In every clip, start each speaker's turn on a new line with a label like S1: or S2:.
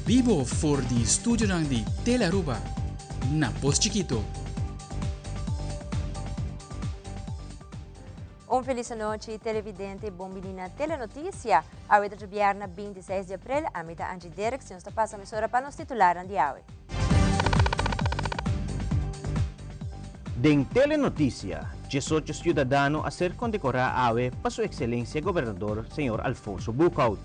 S1: Bibo for di studionan di Telearuba na Pos Chikito.
S2: Un feliz anochi televidente, bon bini na Telenoticia. Awe ta djobièrnè 26 di april, ami ta Angie Derks y nos ta pasa mesora pa nos titularnan di awe.
S3: Den Telenoticia, 18 ciudadano a ser condecora awe pa su Excelencia Gobernador Señor Alfonso Boekhoudt.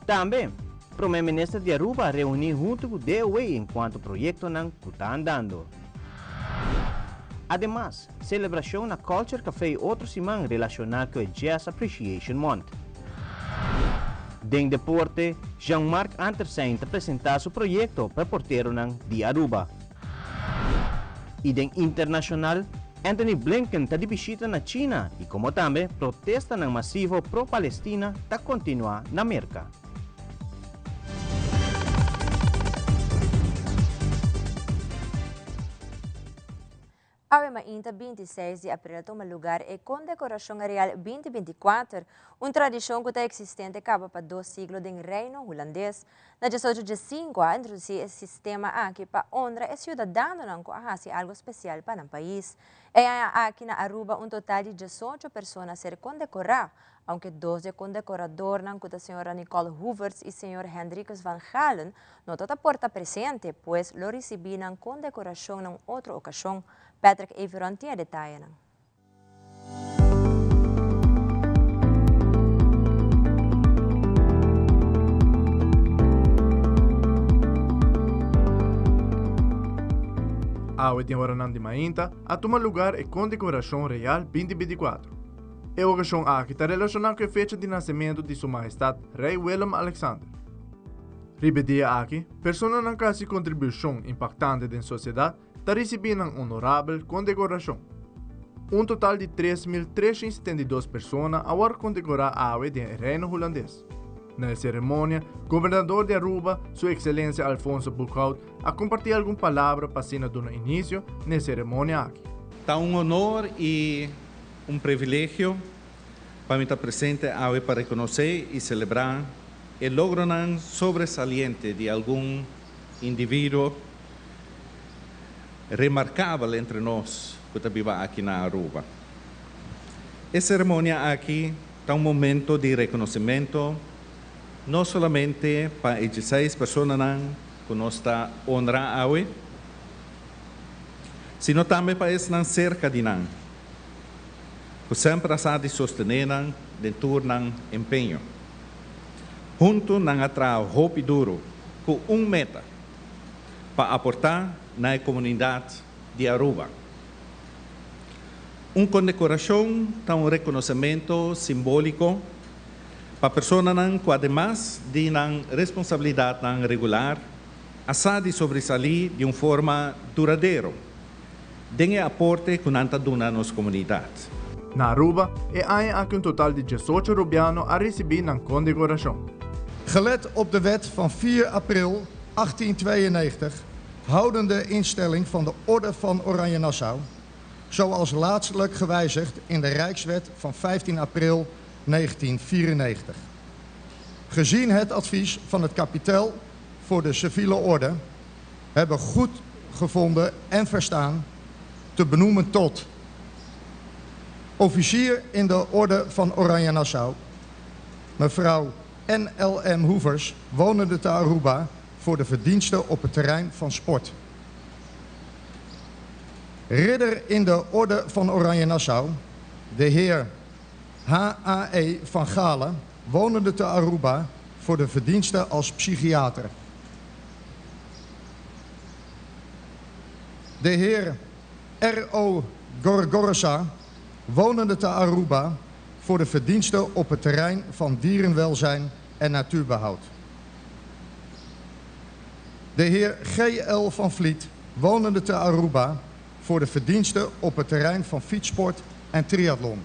S3: Tambe, Prome Minister di Aruba a reuni hunto cu DOW encuanto proyectonan cu ta andando. Ademas, celebracion na Culture Café otro siman relaciona cu e Jazz Appreciation Month. Den deporte, Jean-Marc Antersijn ta presenta su proyecto pa e porteronan di Aruba. Y den internacional, Antony Blinken ta di bishita na China y como tambe protestanan masivo pro-Palestina ta continua na Merca.
S2: Awe mainta 26 di april a tuma lugar e Condecoracion Real 2024, un tradicion cu ta existente caba pa dos siglo den Reino Hulandes. Na diesocho diesinco a introduci e sistema aki pa honra e ciudadanonan cu a haci algo special pa nan pais. E aña aki na Aruba un total di diesocho persona a ser condecora, aunke dos di e condecoradornan cu ta señora Nicole Hoevertsz y señor Hendrikus van Galen no ta ta por ta presente, pues lo ricibi nan condecoracion na un otro ocasion. Patrick Everon tin e detayenan.
S4: Awe den oranan di mainta a tuma lugar e Condecoracion Real 2024. E ocasion aki ta relaciona cu e fecha di nacemento di Su Mahestad Rey Willem Alexander. Riba e dia aki, personanan cu a haci contribucion impactante den sociedad ta ricibi nan honorabel condecoracion. Un total di 3.372 persona a wòrdu kondekorá awe den e Reino Hulandes. Na e seremonia, Gobernador di Aruba, Su Excelencia Alfonso Boekhoudt, a kompartí algun palabra pa asina duna inisio na e seremonia aki.
S5: Ta un honor i un privilegio pa mi ta presente awe pa rekonosé i selebrá e logronan sobresaliente di algun individuo remarkabel entre nos ku ta biba aki na Aruba. E seremonia aki ta un momento di rekonosementu no solamente pa e dieseis personanan ku nos ta honra awe, sino tambe pa esnan serka di nan, ku semper a sa di sostené nan den tur nan empeño. Huntu nan a traha hopi duru ku un meta, pa aportá na e komunidat di Aruba. Un kondekorashon ta un rekonosementu simbóliko pa personanan ku ademas di nan responsabilidatnan regular a sa di sobresalí di un forma duradero den e aporte ku nan ta duna nos komunidat.
S4: Na Aruba, e aña aki un total di diesocho Rubiano a risibí nan kondekorashon.
S6: Gelet op de wet van 4 april 1892, houdende instelling van de Orde van Oranje Nassau, zoals laatstelijk gewijzigd in de Rijkswet van 15 april 1994. Gezien het advies van het kapitel voor de civiele orde, hebben goed gevonden en verstaan te benoemen tot officier in de Orde van Oranje Nassau, mevrouw NLM Hoevers, wonende te Aruba, voor de verdiensten op het terrein van sport. Ridder in de Orde van Oranje Nassau, de heer H.A.E. van Galen, wonende te Aruba, voor de verdiensten als psychiater. De heer R.O. Gorgorsa, wonende te Aruba, voor de verdiensten op het terrein van dierenwelzijn en natuurbehoud. De heer G.L. van Vliet, wonende te Aruba, voor de verdiensten op het terrein van fietssport en triathlon.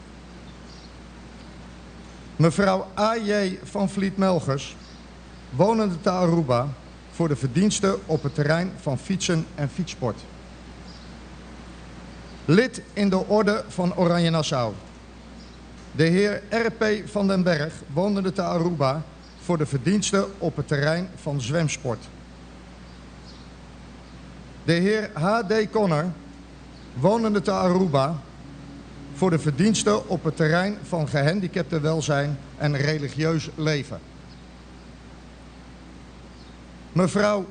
S6: Mevrouw A.J. van Vliet-Melgers, wonende te Aruba, voor de verdiensten op het terrein van fietsen en fietssport. Lid in de Orde van Oranje Nassau. De heer R.P. van den Berg, wonende te Aruba, voor de verdiensten op het terrein van zwemsport. De heer H.D. Connor, wonende te Aruba, voor de verdiensten op het terrein van gehandicaptenwelzijn en religieus leven. Mevrouw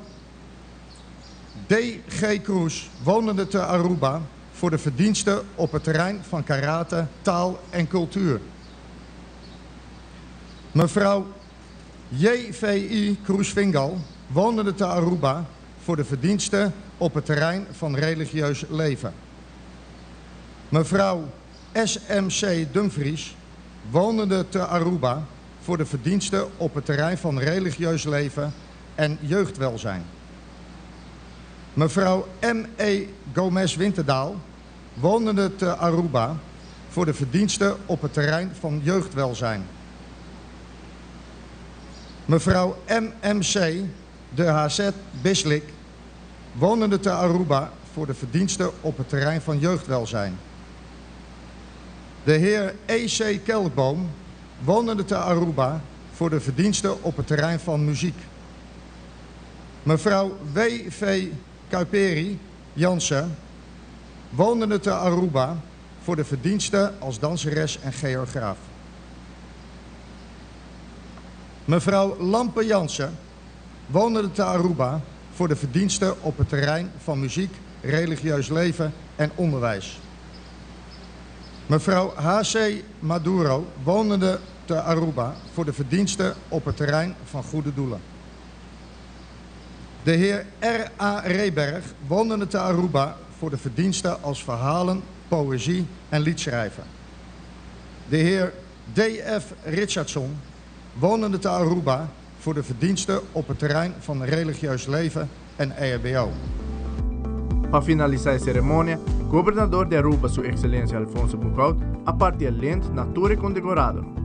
S6: D.G. Kroes, wonende te Aruba, voor de verdiensten op het terrein van karate, taal en cultuur. Mevrouw J.V.I. Kroes-Vingal, wonende te Aruba, voor de verdiensten op het terrein van religieus leven. Mevrouw S.M.C. Dumfries, wonende te Aruba, voor de verdiensten op het terrein van religieus leven en jeugdwelzijn. Mevrouw M.E. Gomez Winterdaal, wonende te Aruba, voor de verdiensten op het terrein van jeugdwelzijn. Mevrouw M.M.C. de H.Z. Bislik, wonende te Aruba, voor de verdiensten op het terrein van jeugdwelzijn. De heer E.C. Kelkboom, wonende te Aruba, voor de verdiensten op het terrein van muziek. Mevrouw W.V. Kuiperi Jansen, wonende te Aruba, voor de verdiensten als danseres en geograaf. Mevrouw Lampe Jansen, wonende te Aruba, voor de verdiensten op het terrein van muziek, religieus leven en onderwijs. Mevrouw H.C. Maduro, wonende te Aruba, voor de verdiensten op het terrein van goede doelen. De heer R.A. Reberg, wonende te Aruba, voor de verdiensten als verhalen, poëzie en liedschrijver. De heer D.F. Richardson, wonende te Aruba, voor de verdiensten op het terrein van religieus leven en EHBO.
S4: Pa finalisa e ceremonia, Gobernador di Aruba Su Excelencia Alfonso Boekhoudt a parti e lint na tur e condecoradonan.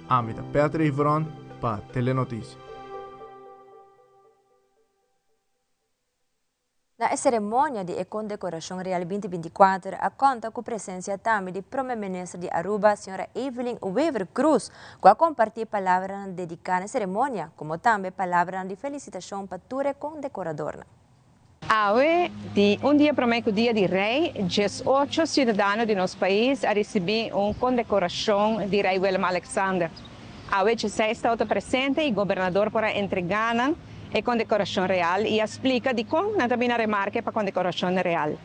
S4: Ami ta Patrick Vron pa Telenoticia.
S2: Na e ceremonia di e condecoracion Real 2024 a conta cu presencia tambe di Prome Minister di Aruba, Sra. Evelyn Wever-Croes, cu a comparti palabranan dedica na e ceremonia, como tambe palabranan di felicitacion pa tur e condecoradornan.
S7: Awe, di un dia promé ku Dia di Rei, 18 siudadano di nos pais a risibí un kondekorashon di Rei Willem-Alexander. Awe 16 tabata presente i Gobernador por a entregá nan e kondekorashon real i a splika dikon nan ta bini na remarke pa kondekorashon real.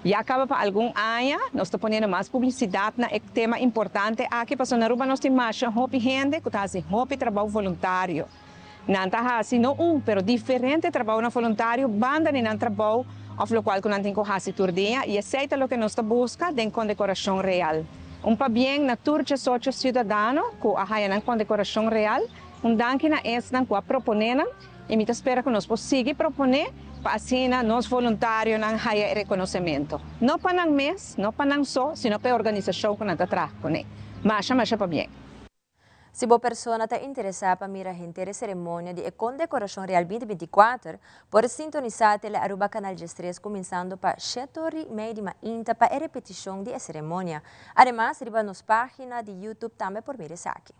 S7: Ya kaba pa algun aña nos ta poniendo mas publisidat na e tema importante aki pasobra na Aruba nos tin masha hopi hende ku ta hasi hopi trabou voluntario. Nan ta hasi no un, pero diferente trabounan voluntario banda di nan trabou òf lokual ku nan tin ku hasi tur dia, i esei ta loke nos ta buska den Kondekorashon Real. Un pabien na tur 18 siudadano ku a haña nan Kondekorashon Real, un danki na esnan ku a proponé nan, i mi ta spera ku nos por sigui proponé pa asina nos voluntarionan haña e rekonosementu, no pa nan mes, no pa nan so, sino pa e organisashon ku nan ta traha kuné. Masha masha pabien.
S2: Si bo persona ta interesá pa mira henter e seremonia di e Kondekorashon Real 2024, por sintonisá Tele Aruba Kanal 13 kuminsando pa shete ori mei di mainta pa e repetishon di e seremonia. Ademas riba nos página di YouTube tambe por mira esaki.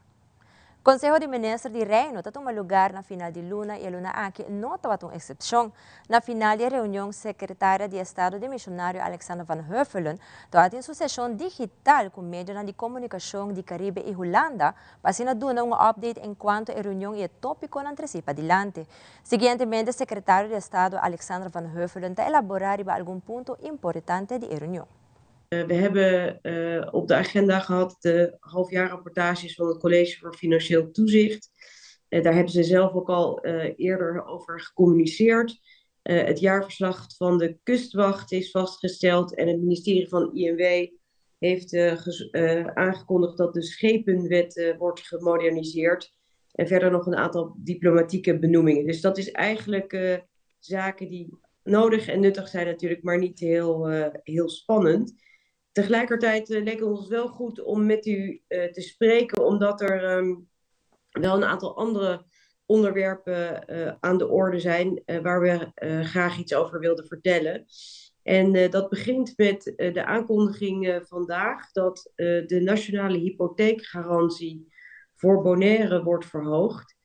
S2: Konseho di Minister di Reino ta tuma lugar na final di luna i e luna aki no tabata un eksepshon. Na final di e reunion, Sekretaria di Estado Demisionario Alexander van Huffelen tabatin su seshon digital ku medionan di komunikashon di Karibe i Hulanda pa asina duna un update enkuanto e reunion i e topikonan tresí padilanti. Siguientemente Sekretario di Estado Alexander van Huffelen ta elaborá riba algun punto importante di e reunion.
S8: We hebben op de agenda gehad de halfjaarrapportages van het College voor Financieel Toezicht. Daar hebben ze zelf ook al eerder over gecommuniceerd. Het jaarverslag van de kustwacht is vastgesteld en het ministerie van INW heeft aangekondigd dat de schepenwet wordt gemoderniseerd. En verder nog een aantal diplomatieke benoemingen. Dus dat is eigenlijk zaken die nodig en nuttig zijn natuurlijk, maar niet heel, heel spannend. Tegelijkertijd leek het ons wel goed om met u te spreken, omdat er wel een aantal andere onderwerpen aan de orde zijn waar we graag iets over wilden vertellen. En dat begint met de aankondiging vandaag dat de nationale hypotheekgarantie voor Bonaire wordt verhoogd.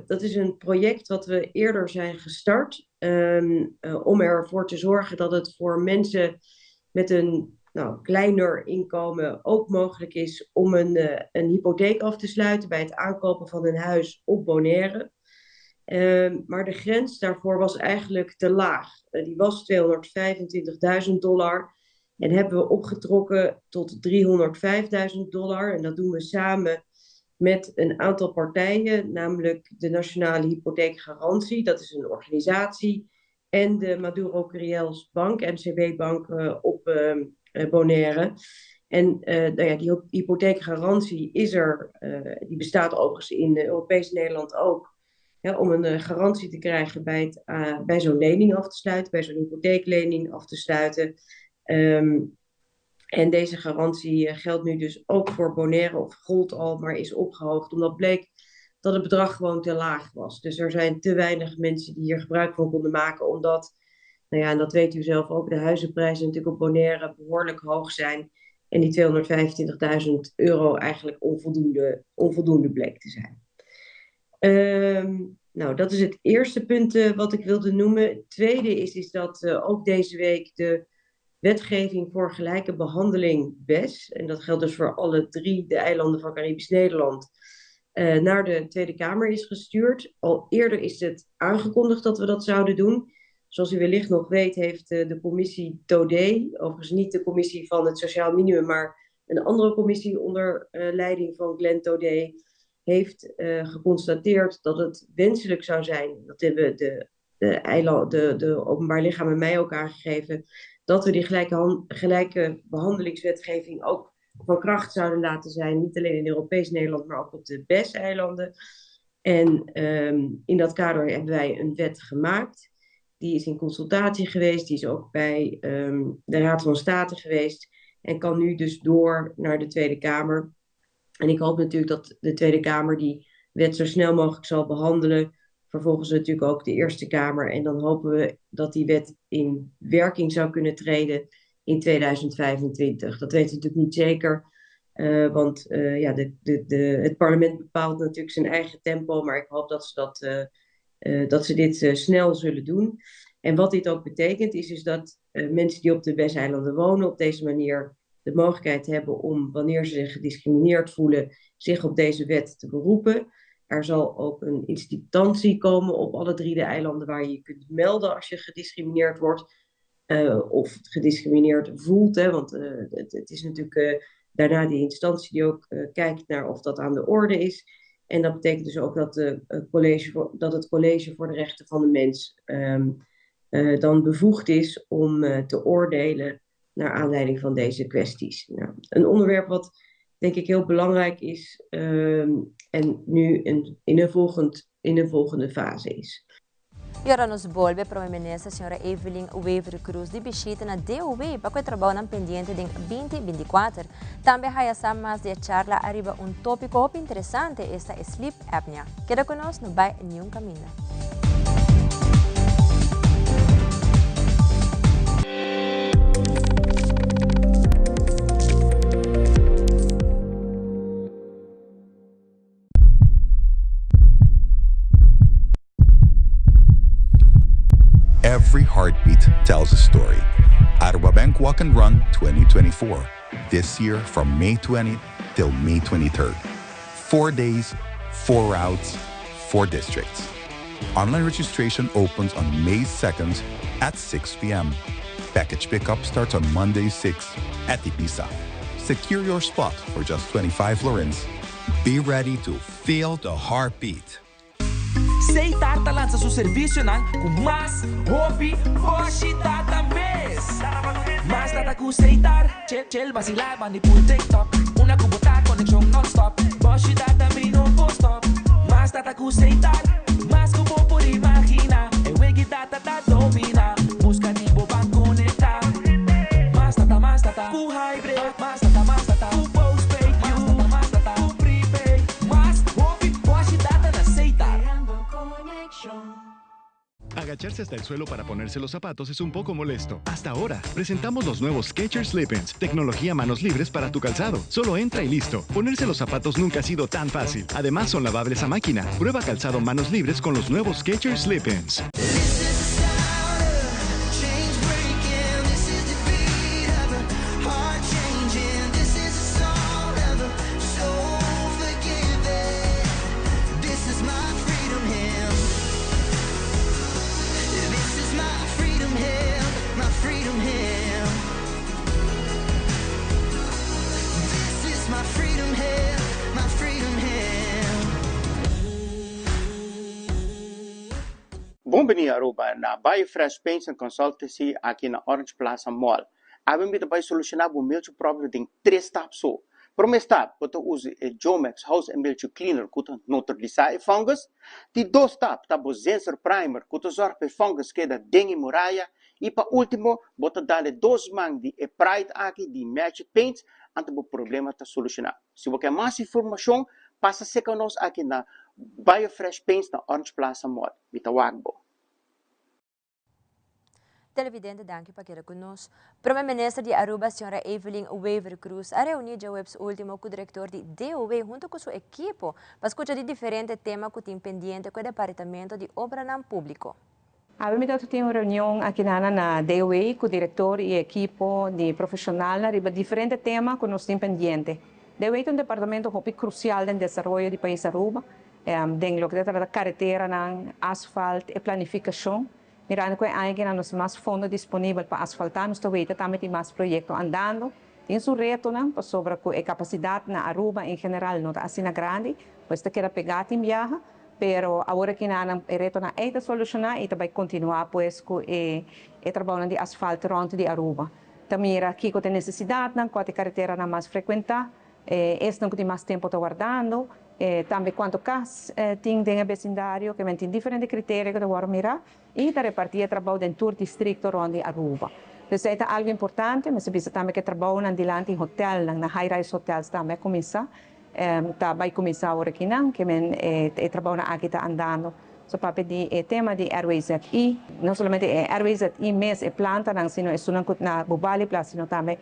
S8: Dat is een project wat we eerder zijn gestart om ervoor te zorgen dat het voor mensen met een kleiner inkomen ook mogelijk is om een hypotheek af te sluiten bij het aankopen van een huis op Bonaire. Maar de grens daarvoor was eigenlijk te laag. Die was $225.000 en hebben we opgetrokken tot $305.000. En dat doen we samen met een aantal partijen, namelijk de Nationale Hypotheekgarantie, dat is een organisatie, en de Maduro Curiels Bank, MCB Bank op Bonaire. En die hypotheekgarantie is er, die bestaat overigens in Europees Nederland ook, hè, om een garantie te krijgen bij zo'n lening af te sluiten, bij zo'n hypotheeklening af te sluiten. En deze garantie geldt nu dus ook voor Bonaire, of gold al, maar is opgehoogd, omdat bleek dat het bedrag gewoon te laag was. Dus er zijn te weinig mensen die hier gebruik van konden maken, omdat, en dat weet u zelf ook, de huizenprijzen natuurlijk op Bonaire behoorlijk hoog zijn en die €225.000 eigenlijk onvoldoende bleek te zijn. Dat is het eerste punt wat ik wilde noemen. Het tweede is dat ook deze week de wetgeving voor gelijke behandeling BES, en dat geldt dus voor alle drie de eilanden van Caribisch Nederland, naar de Tweede Kamer is gestuurd. Al eerder is het aangekondigd dat we dat zouden doen. Zoals u wellicht nog weet, heeft de commissie Todé, overigens niet de commissie van het sociaal minimum, maar een andere commissie onder leiding van Glenn Todé, heeft geconstateerd dat het wenselijk zou zijn, dat hebben de openbaar lichaam en mij ook aangegeven, dat we die gelijke behandelingswetgeving ook van kracht zouden laten zijn, niet alleen in Europees Nederland, maar ook op de BES-eilanden. En in dat kader hebben wij een wet gemaakt. Die is in consultatie geweest, die is ook bij de Raad van State geweest en kan nu dus door naar de Tweede Kamer. En ik hoop natuurlijk dat de Tweede Kamer die wet zo snel mogelijk zal behandelen. Vervolgens natuurlijk ook de Eerste Kamer. En dan hopen we dat die wet in werking zou kunnen treden in 2025. Dat weten we natuurlijk niet zeker, want het parlement bepaalt natuurlijk zijn eigen tempo. Maar ik hoop dat ze, dat ze dit snel zullen doen. En wat dit ook betekent is dat mensen die op de BES-eilanden wonen op deze manier de mogelijkheid hebben om, wanneer ze zich gediscrimineerd voelen, zich op deze wet te beroepen. Er zal ook een instantie komen op alle drie de eilanden waar je je kunt melden als je gediscrimineerd wordt of gediscrimineerd voelt. Hè, want het is natuurlijk daarna die instantie die ook kijkt naar of dat aan de orde is. En dat betekent dus ook dat, het College voor de Rechten van de Mens dan bevoegd is om te oordelen naar aanleiding van deze kwesties. Nou, een onderwerp wat denk ik heel belangrijk is en nu in een volgende fase is.
S2: Y awor nos bolbe prome minister señora Evelyn Wever Croes di bishita na DOW pa e trabounan pendiente den 2024. Tambe haya mas di charla ariba un topico interesante, esta sleep apnea. Keda cu nos, no bay ningun caminda.
S9: Every heartbeat tells a story. Aruba Bank Walk and Run 2024. This year from May 20th till May 23rd. 4 days, 4 routes, 4 districts. Online registration opens on May 2nd at 6 p.m. Package pickup starts on Monday 6 at Ibiza. Secure your spot for just 25 florins. Be ready to feel the heartbeat.
S10: Setar ta lansa su servicionan cu mas hopi boshi data mes. Mas data cu Setar, chill chill vacila bandi pul TikTok. Unda cu bo ta conexion non-stop, boshi data mi no por stop. Mas data cu Setar, mas cu bo por imagina. E wegi data ta domina, busca di bo ban conecta. Mas data, mas data cu hybrid, mas data, mas data cu postpaid. Mas data, mas data cu prepaid. Mas hopi boshi data na Setar.
S11: Agacharse hasta el suelo para ponerse los zapatos es un poco molesto. Hasta ahora, presentamos los nuevos Skechers Slip-ins, tecnología manos libres para tu calzado. Solo entra y listo. Ponerse los zapatos nunca ha sido tan fácil. Además, son lavables a máquina. Prueba calzado manos libres con los nuevos Skechers Slip-ins.
S12: Bon bini Aruba na Biofresh Paints and Consultancy aki na Orange Plaza Mall. Awe mi ta bai soluciona bo mildew problem den tres stap so. Prome stap, bo ta usa e Jomex House and Mildew Cleaner cu ta neutralisa e fungus. Di dos stap ta bo Zinsser Primer cu ta zorg pa e fungus keda den e muraya. Y pa ultimo, bo ta dale dos man di e Pride aki di Magic Paints anto bo problema ta soluciona. Si bo ke mas informacion, pasa seca nos aki na Biofresh Paints na Orange Plaza Mall. Mi ta wak bo.
S2: Televidente danki pa keda ku nos. Prome Minister di Aruba Sra. Evelyn Wever-Croes a reuni djaweps ultimo ku direktor di DOW hunto ku su ekipo pa skucha di diferente tema ku tin pendiente ku e Departamento di Obranan Publiko.
S7: Awe mi ta tin un reunion aki nana na DOW ku direktor i ekipo di profeshonalnan riba diferente tema ku nos tin pendiente. DOW ta un departamento hopi krusial den desaroyo di pais Aruba, den loke ta trata kareteranan, asfalt, e planifikashon. Mirando ku e aña aki nos mas fondo disponibel pa asfaltá, nos ta weta tambe tin mas proyekto andando. Tin su retonan pasobra ku e kapasidat na Aruba en general no ta asina grandi, pues ta keda pegá tin biaha, pero awor aki nan e retonan ei ta solushoná i ta bai kontinuá pues ku e e trabounan di asfalt rònt di Aruba. Ta mira kiko ta e nesesidatnan, kua ta e kareteranan mas frekuentá, Esnan ku tin mas tempu ta wardando, tambe kuantu kas tin den e besindario, ke men tin diferente kriterio ku ta wòrdu mirá i ta repartí e trabou den tur distrikto rònt di Aruba. Dus esei ta algu importante. Mester bisa tambe ku e trabounan dilanti hotelnan, na high rise hotels tambe a kuminsá, ta bai kuminsá awor akinan, ke men e trabounan aki ta andando. So papia di e tema di RWZI, no solamente e RWZI mes, e plantanan, sino esunnan ku na Bubali Plaza, sino tambe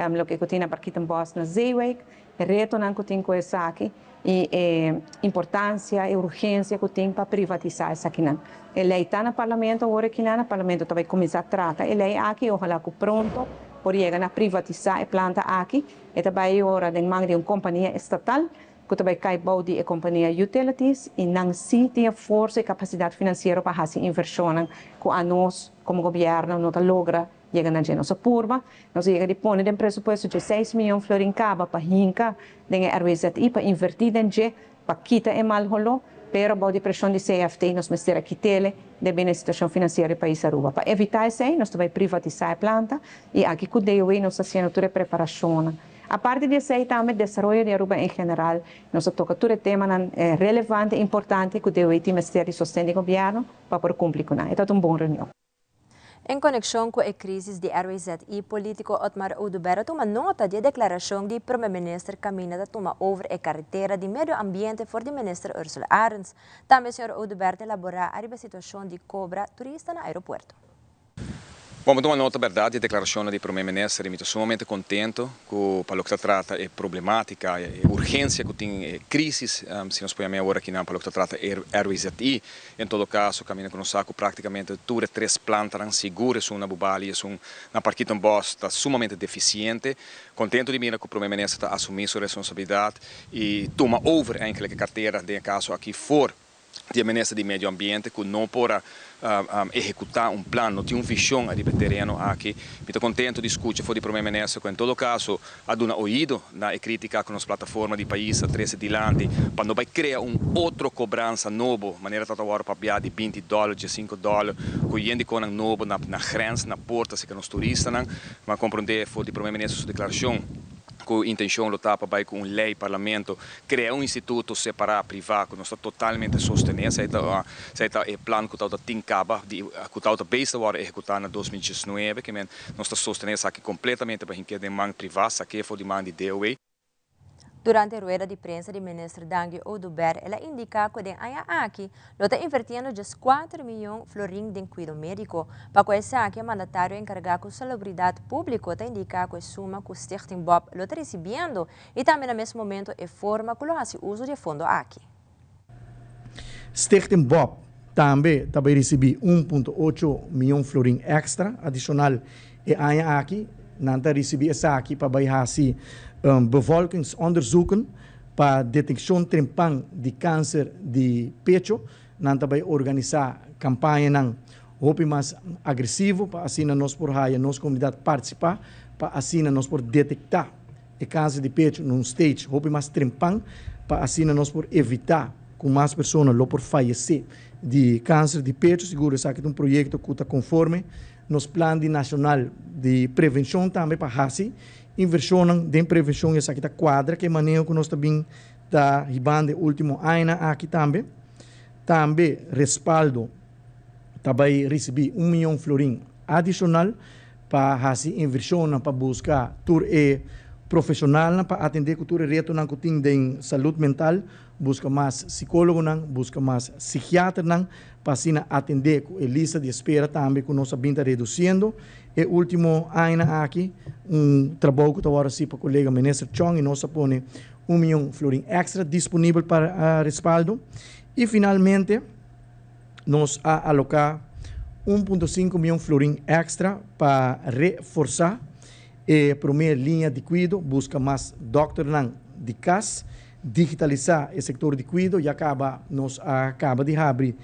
S7: Loke ku tin na Parkietenbos na Zeewijk, e retonan ku tin ku esaki i e importansia, e urgensia ku tin pa privatisá esakinan. E lei ta na Parlamento awor akinan, na Parlamento ta bai kuminsá trata e lei aki, ohalá ku pronto por yega na privatisá e planta aki. E ta bai ora den man di un kompania estatal ku ta bai kai bou di e kompania Utilities i nan sí tin e forsa i kapasidat finansiero pa hasi invershonnan ku anos komo gobièrnu no ta logra Yega na dje nos a purba, nos a yega di pone den presupuesto dje seis miyon florin kaba pa hinka den e RWZI pa invertí den dje pa kita e mal holó, pero bou di preshon di CFT nos mester a kit'ele debí na e situashon finansiero di pais Aruba. Pa evitá esei nos ta bai privatisá e planta i aki ku DOW nos ta hasiendo tur e preparashonnan. Aparte di esei tambe desaroyo di Aruba en general nos a toka tur e temanan relevante i importante ku DOW tin mester di sosten di gobièrnu pa por kumpli ku nan. E tabata un bon reunion.
S2: En konekshon ku e krísis di RWZI, polítiko Otmar Oduber a tuma nota di e deklarashon di Prome Minister kaminda ta tuma over e karetera di medio ambiente for di Minister Ursula Arends. Tambe señor Oduber ta elaborá ariba e situashon di kobra turista na aeropuerto.
S13: Bon, mi tuma nota bèrdat di e deklarashonnan di Prome Minister i mi ta sumamente kontento ku pa loke ta trata e problematica, e urgencia ku tin, e crisis, si nos por yam'é awor akinan, pa loke ta trata e RWZI. En todo caso, caminda ku nos sa ku practicamente tur e tres plantanan, sigur esun na Bubali i esun na Parkietenbos, ta sumamente deficiente. Contento di mira ku Prome Minister ta asumi su responsabilidad i tuma over eigenlijk e cartera den e caso aki for. Di e Minister di Medio Ambiente cu no por a ehecuta un plan, no tin un vision ariba e tereno aki. Mi ta contento di scucha for di Prome Minister cu en todo caso a duna oido na e critica cu nos plataforma di pais a trece dilanti pa no bay crea un otro cobransa nobo manera ta ta worde papia di 20 dollar, 15 dollar cu yende conan nobo na grens, na porta cerca nos turistanan. Mi a comprende for di Prome Minister su declaracion cu intencion lo ta pa bay cu un ley Parlamento crea un instituto separa priva cu nos ta totalmente sostene. Esey ta e plan cu ta tin caba di cu ta bezig ta wordo ehecuta na 2019, kiermen nos ta sostene esaki completamente pa hink'e den man priva, sac'e for di man di DOW.
S2: Durante rueda di prensa di minister Dangui Oduber, el a indica cu den aña aki lo ta invirtiendo just 4 miyon florin den cuido medico. Pa cu esaki, e mandatario encarga cu salubridad publico ta indica cu e suma cu Stichting Bob lo ta recibiendo y tambe na mesun momento e forma cu lo haci uso di e fondo aki.
S14: Stichting Bob tambe ta bay ricibi 1.8 miyon florin extra adicional e aña aki. Nan ta ricibi esaki pa bay haci bevolkingsonderzoeken pa deteccion trempan di cancer di pecho. Nan ta bay organisa campañanan hopi mas agresivo pa asina nos por haya nos comunidad participa, pa asina nos por detecta e cancer di pecho na un stage hopi mas trempan, pa asina nos por evita cu mas persona lo por fayece di cancer di pecho. Sigur esaki ta un proyecto cu ta conforme nos plan di nacional di prevencion tambe pa haci inversion di prevencion. Esaki ta cuadra cu e maneho cu nos tambe ta hibando ultimo aña aki tambe. Tambe Respaldo ta bay ricibi 1 miyon florin adicional pa haci inversion pa busca tur e profesional pa atende cu tur e retonan cu tin di salud mental, busca mas psicologonan, busca mas psikiaternan, pa asina atende cu e lista di espera tambe cu nos a bin ta reduciendo. E ultimo aña aki, un trabou cu ta awor pa colega minister Chong y nos a pone 1 miyon florin extra disponibel pa Respaldo. Y finalmente, nos a aloca 1.5 miyon florin extra pa reforsa e prome liña di cuido, busca mas dokter di cas, digitalisa e sector di cuido. Ya caba nos a caba di habri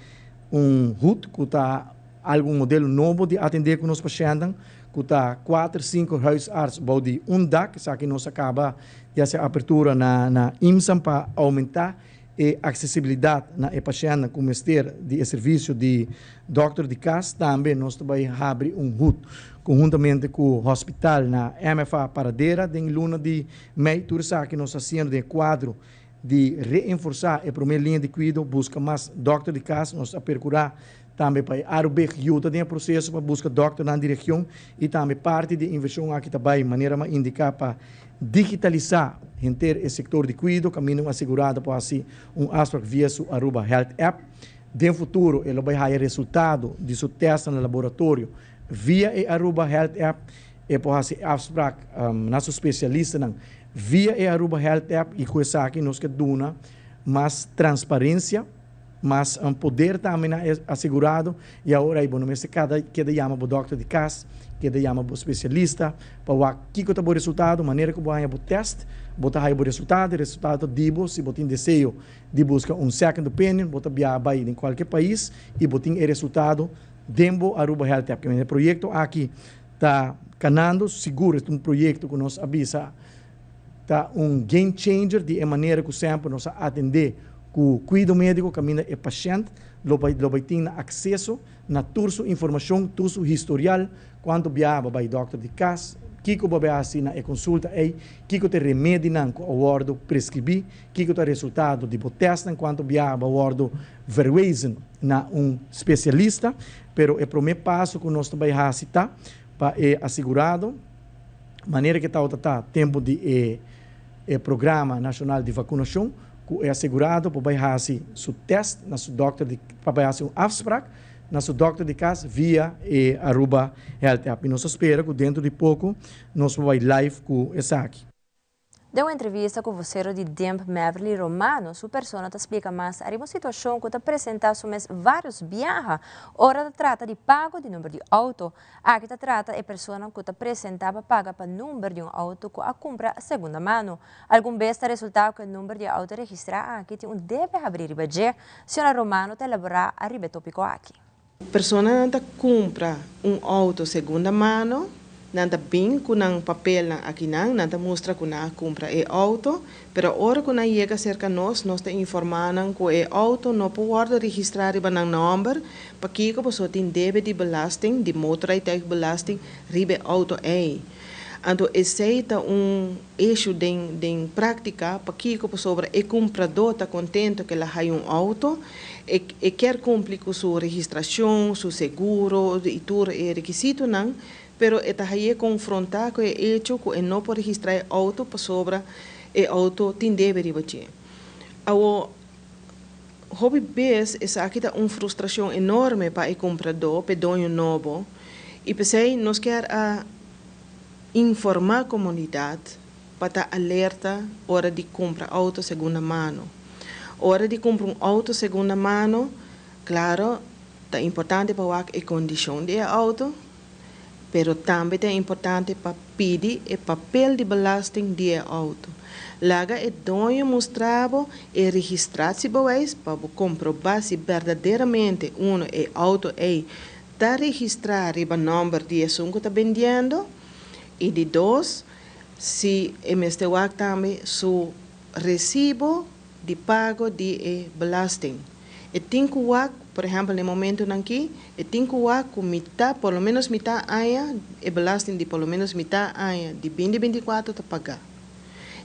S14: un HUT, cu ta algun modelo nobo di atende cu nos pashentnan, cu ta 4, 5 huisarts bou di un dak. Esaki nos a caba di haci apertura na IMSAN pa aumenta e accesibilidad na e pashent cu mester di servicio di dokter di cas. Tambe nos ta bay habri un HUT conhuntamente cu hospital na MFA Paradera den luna di mei. Tur esaki nos ta haciendo den cuadro di reforsa e prome liña di cuido, busca mas dokter di cas. Nos a percura tambe pa Arubig yuda den proceso pa busca dokter na region y tambe parti di inversion aki tambe, manera m'a indica, pa digitalisa henter e sector di cuido, caminda asegurado pa haci un afspraak via su Aruba Health App. Den futuro, e lo bay haya resultado di su test na laboratorio via e Aruba Health App y por haci afspraak na su specialista via e Aruba Health App y cu esaki nos kier duna mas transparencia, mas un poder tambe asegurado y awor ey, bueno, mester cada keda yama e dokter di cas, keda yama e specialista pa wak kico ta e resultado. Manera cu bo haya test, bo ta haya e resultado, resultado di bo, si bo tin deseo di busca un second opinion, bo ta biaha bay den cualkier pais y bo tin e resultado den bo Aruba Health App. E proyecto aki ta canando, sigur ta un proyecto cu nos a bisa ta un game changer di manera cu semper nos a atende cu cuido medico, caminda e pashent lo bay tin acceso na tur su informacion, tur su historial, cuanto biaha bay dokter di cas, kico bo bay haci na e consulta ey, kico ta e remedinan cu a wordo prescribi, kico ta e resultado di bo test, cuanto biaha a wordo verwezen na un specialista. Pero e prome paso cu nos ta bay haci ta pa e asegurado, manera cu ta tempo di e programa nacional di vacunacion, cu e asegurado por bay haci su test na su dokter di pa bay haci un afspraak na su dokter di cas via e Aruba Health App. Y nos ta spera cu dentro di poco nos lo bay live cu esaki.
S2: Den un entrevista ku vosero di DIMP Meverly Romano, su persona ta splika mas ariba un situashon ku ta presentá su mes vários biaha ora ta trata di pago di number di outo. Aki ta trata e personanan ku ta presentá pa paga pa number di un outo ku a kumpra segunda mano. Algun bes ta resultá ku e number di e outo registrá aki tin un debe habrí riba dje. Señora Romano ta elaborá ariba e tópiko aki.
S15: Personanan ta kumpra un outo segunda mano, nan ta bin ku nan papelnan akinan, nan ta mustra ku nan a kumpra e outo, pero ora ku nan yega serka nos, nos ta informá nan ku e outo no por wòrdu registrá riba nan nòmber, pakiko pasobra tin debe di belasting, di motorrijtuigbelasting, riba e outo ei. Anto esei ta un issue den den práktika, pakiko pasobra e kumpradó ta kontento ku el a haña un outo, e e kier kumpli ku su registrashon, su seguro i tur e rekisitonan, pero e ta hañ'é konfrontá ku e echo ku e no por registrá e outo pasobra e outo tin debe riba dje. Awor, hopi bes esaki ta un frustrashon enorme pa e kumpradó, pa e doño nobo, i p'esei nos kier a Informá komunidat pa ta alerta ora di kumpra outo segunda mano. Ora di kumpra un outo segunda mano, klaro, ta importante pa wak e kondishon di e outo, pero tambe ta importante pa pidi e papel di belasting di e outo. Laga e doño mustra bo e registratiebewijs pa bo komprobá si berdaderamente uno e outo ei Ta registrá riba nòmber di esun ku ta bendiendo i di dos, si e mester wak tambe su resibo di pago di e belasting. E tin ku wak, por ehèmpel na e momentunan aki, e tin ku wak ku mitá, por lo ménos mitá aña, e belasting di por lo ménos mitá aña di binti 24 ta pagá.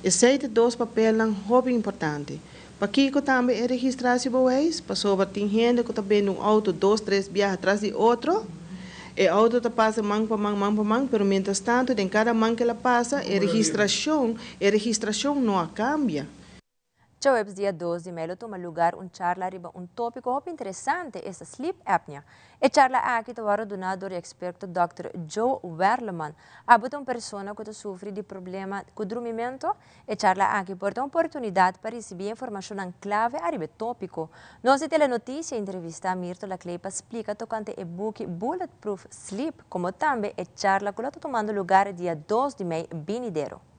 S15: Esei ta dos papelnan hopi importante. Pakiko tambe e registratie bewijs? Pasobra tin hende ku ta bende un outo dos, tres biaha tras di otro. E outo ta pasa man pa man, man pa man, pero mientras tanto den kada man ku el a pasa e registrashon, e registrashon no a kambia.
S2: Djaweps dia 2 di mei lo tuma lugar un charla riba un tópiko hopi interesante, esta sleep apnea. E charla aki ta wòrdu duná dor di eksperto dòkter Joe Werleman. Abo ta un persona ku ta sufri di problema ku drumimentu? E charla aki por ta un oportunidat pa risibí informashonnan klave ariba e tópiko. Nos di Telenotisia entrevistá Mirto Laclay pa splika tokante e buki Bulletproof Sleep komo tambe e charla ku lo ta tumando lugar dia 2 di mei binidero.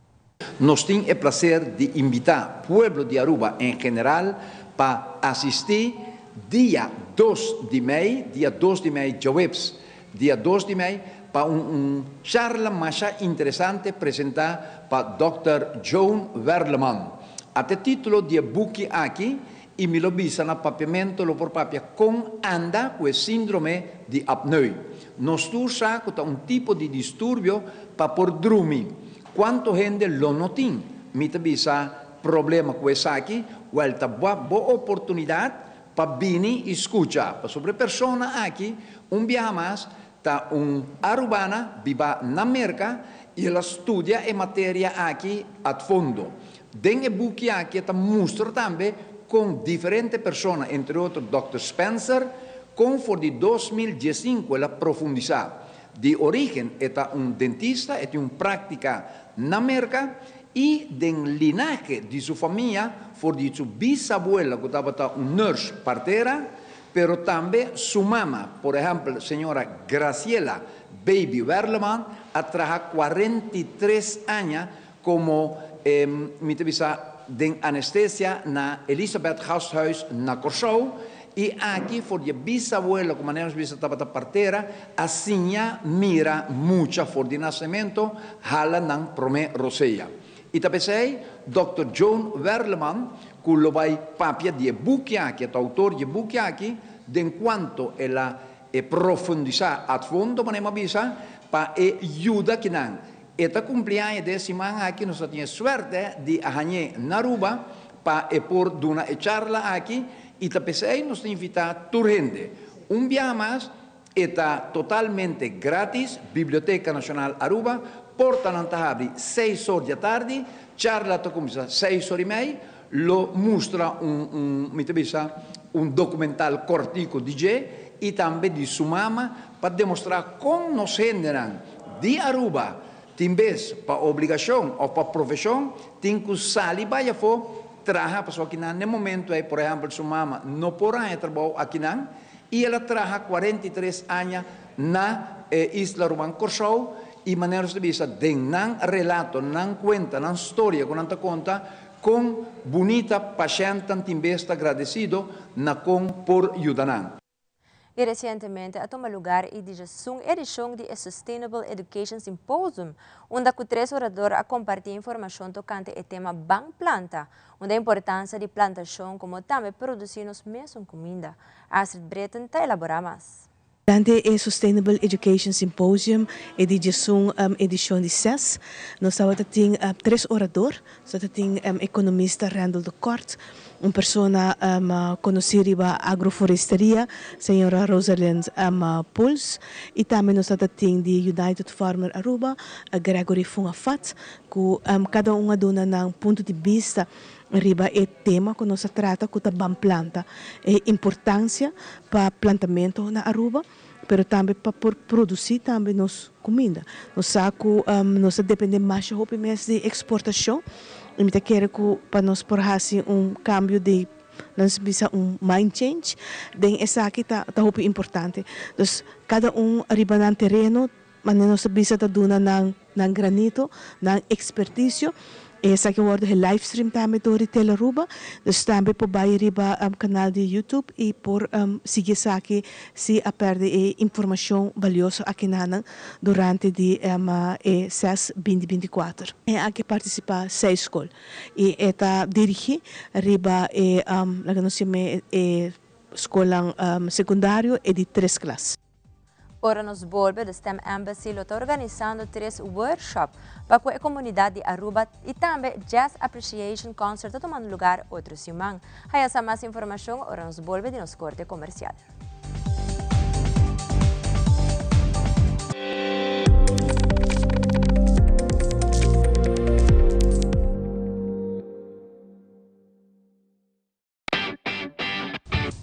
S16: Nos tin e placer di invita pueblo di Aruba en general pa asisti dia 2 di mei, dia 2 di mei djaweps, dia 2 di mei, pa un un charla masha interesante presenta pa Dòkter Joan Werleman. Ata e titulo di e buki aki y mi lo bisa na papiamento lo por papia con anda cu e sindrome di apneu. Nos tur sa cu ta un tipo di disturbio pa por drumi. Cuanto hende lo no tin, mi ta bisa, problema cu esaki? Wel ta bo bo oportunidad pa bini y scucha, pasobra e persona aki un biaha mas ta un Arubana biba na Merca y el a studia e materia aki ad fondo. Den e buki aki e ta mustra tambe con diferente persona, entre otro Dòkter Spencer, con for di 2015 el a profundisa. Di origen e ta un dentista, e tin un practica na Merca y den linahe di su famia for di su bisabuela cu tabata un nurse partera, pero tambe su mama, por ehempel señora Graciela Baby Werleman a traha 43 aña como mi ta bisa den anestesia na Elisabeth Gasthuis na Corsou y aki for di e bisabuela cu manera nos bisa tabata partera a siña mira mucha for di nacemento hala nan prome rosea. Y ta pesey Dòkter Joan Werleman cu lo bay papia di e buki aki, e ta autor di e buki aki, den cuanto el a e profundisa ad fondo manera mi a bisa pa e yuda kinan. E ta cumpli aña den e siman aki, nos a tin e suerte di a hañ'é na Aruba pa e por duna e charla aki y ta p'esey nos ta invita tur hende. Un biaha mas, e ta totalmente gratis, Biblioteca Nacional Aruba, portanan ta habri seis or di atardi, charla ta cuminsa seis or y mei, lo mustra un, un, mi ta bisa, un documental cortico di dje y tambe di su mama pa demostra con nos hendenan di Aruba. tin bes pa obligashon òf pa profeshon tin ku sali bai afó traha pasobra akinan n'e momentu ei por ehèmpel su mama no por haña trabou akinan i el a traha 43 aña na e isla ruman Kòrsou i manera nos ta bisa den nan relato, nan kuenta, nan storia ku nan ta konta kon bunita pashèntnan tin bes ta gradesido na kon por yuda nan.
S2: I resientemente a tuma lugar e diesun edishon di e Sustainable Education Symposium, unda ku tres orador a kompartí informashon tokante e tema Ban Planta, unda e importansia di plantashon komo tambe produsí nos mesun kuminda. Astrid Britten ta elaborá mas.
S15: Durante e Sustainable Education Symposium, e di diesun edishon di ses, nos tabata tin tres orador. Nos tabata tin ekonomista Randall de Kort, un persona konosí riba agroforesteria, señora Rosalind Poels, i tambe nos tabata tin di United Farmer Aruba, Gregory Fungafat, ku kada un a duna nan punto di bista Riba e tema ku nos a trata ku ta ban planta, e importansia pa plantamento na Aruba, pero tambe pa por produsí tambe nos kuminda. Nos sa ku nos ta dependé masha hopi mes di eksportashon i mi ta kere ku pa nos por hasi un kambio di, nos bisa un mind change den esaki ta ta hopi importante. Dus kada un riba nan tereno Manera nos ta bisa ta duna nan nan granito, nan experticio. Esaki a wordo he livestream tambe door di Telearuba. Dus tambe por bay riba canal di YouTube y por sigui esaki si a perde e informacion balioso akinanan durante di e ses binti 24. E aki participa seis scol y e ta dirigi riba e laga nos yama e scolnan secundario e di tres klas.
S2: Ora nos bolbe, The STEM Embassy lo ta organisando tres workshop pa cu e comunidad di Aruba y tambe Jazz Appreciation Concert ta tumando lugar otro siman. Haya sa mas informacion ora nos bolbe di nos corte comercial.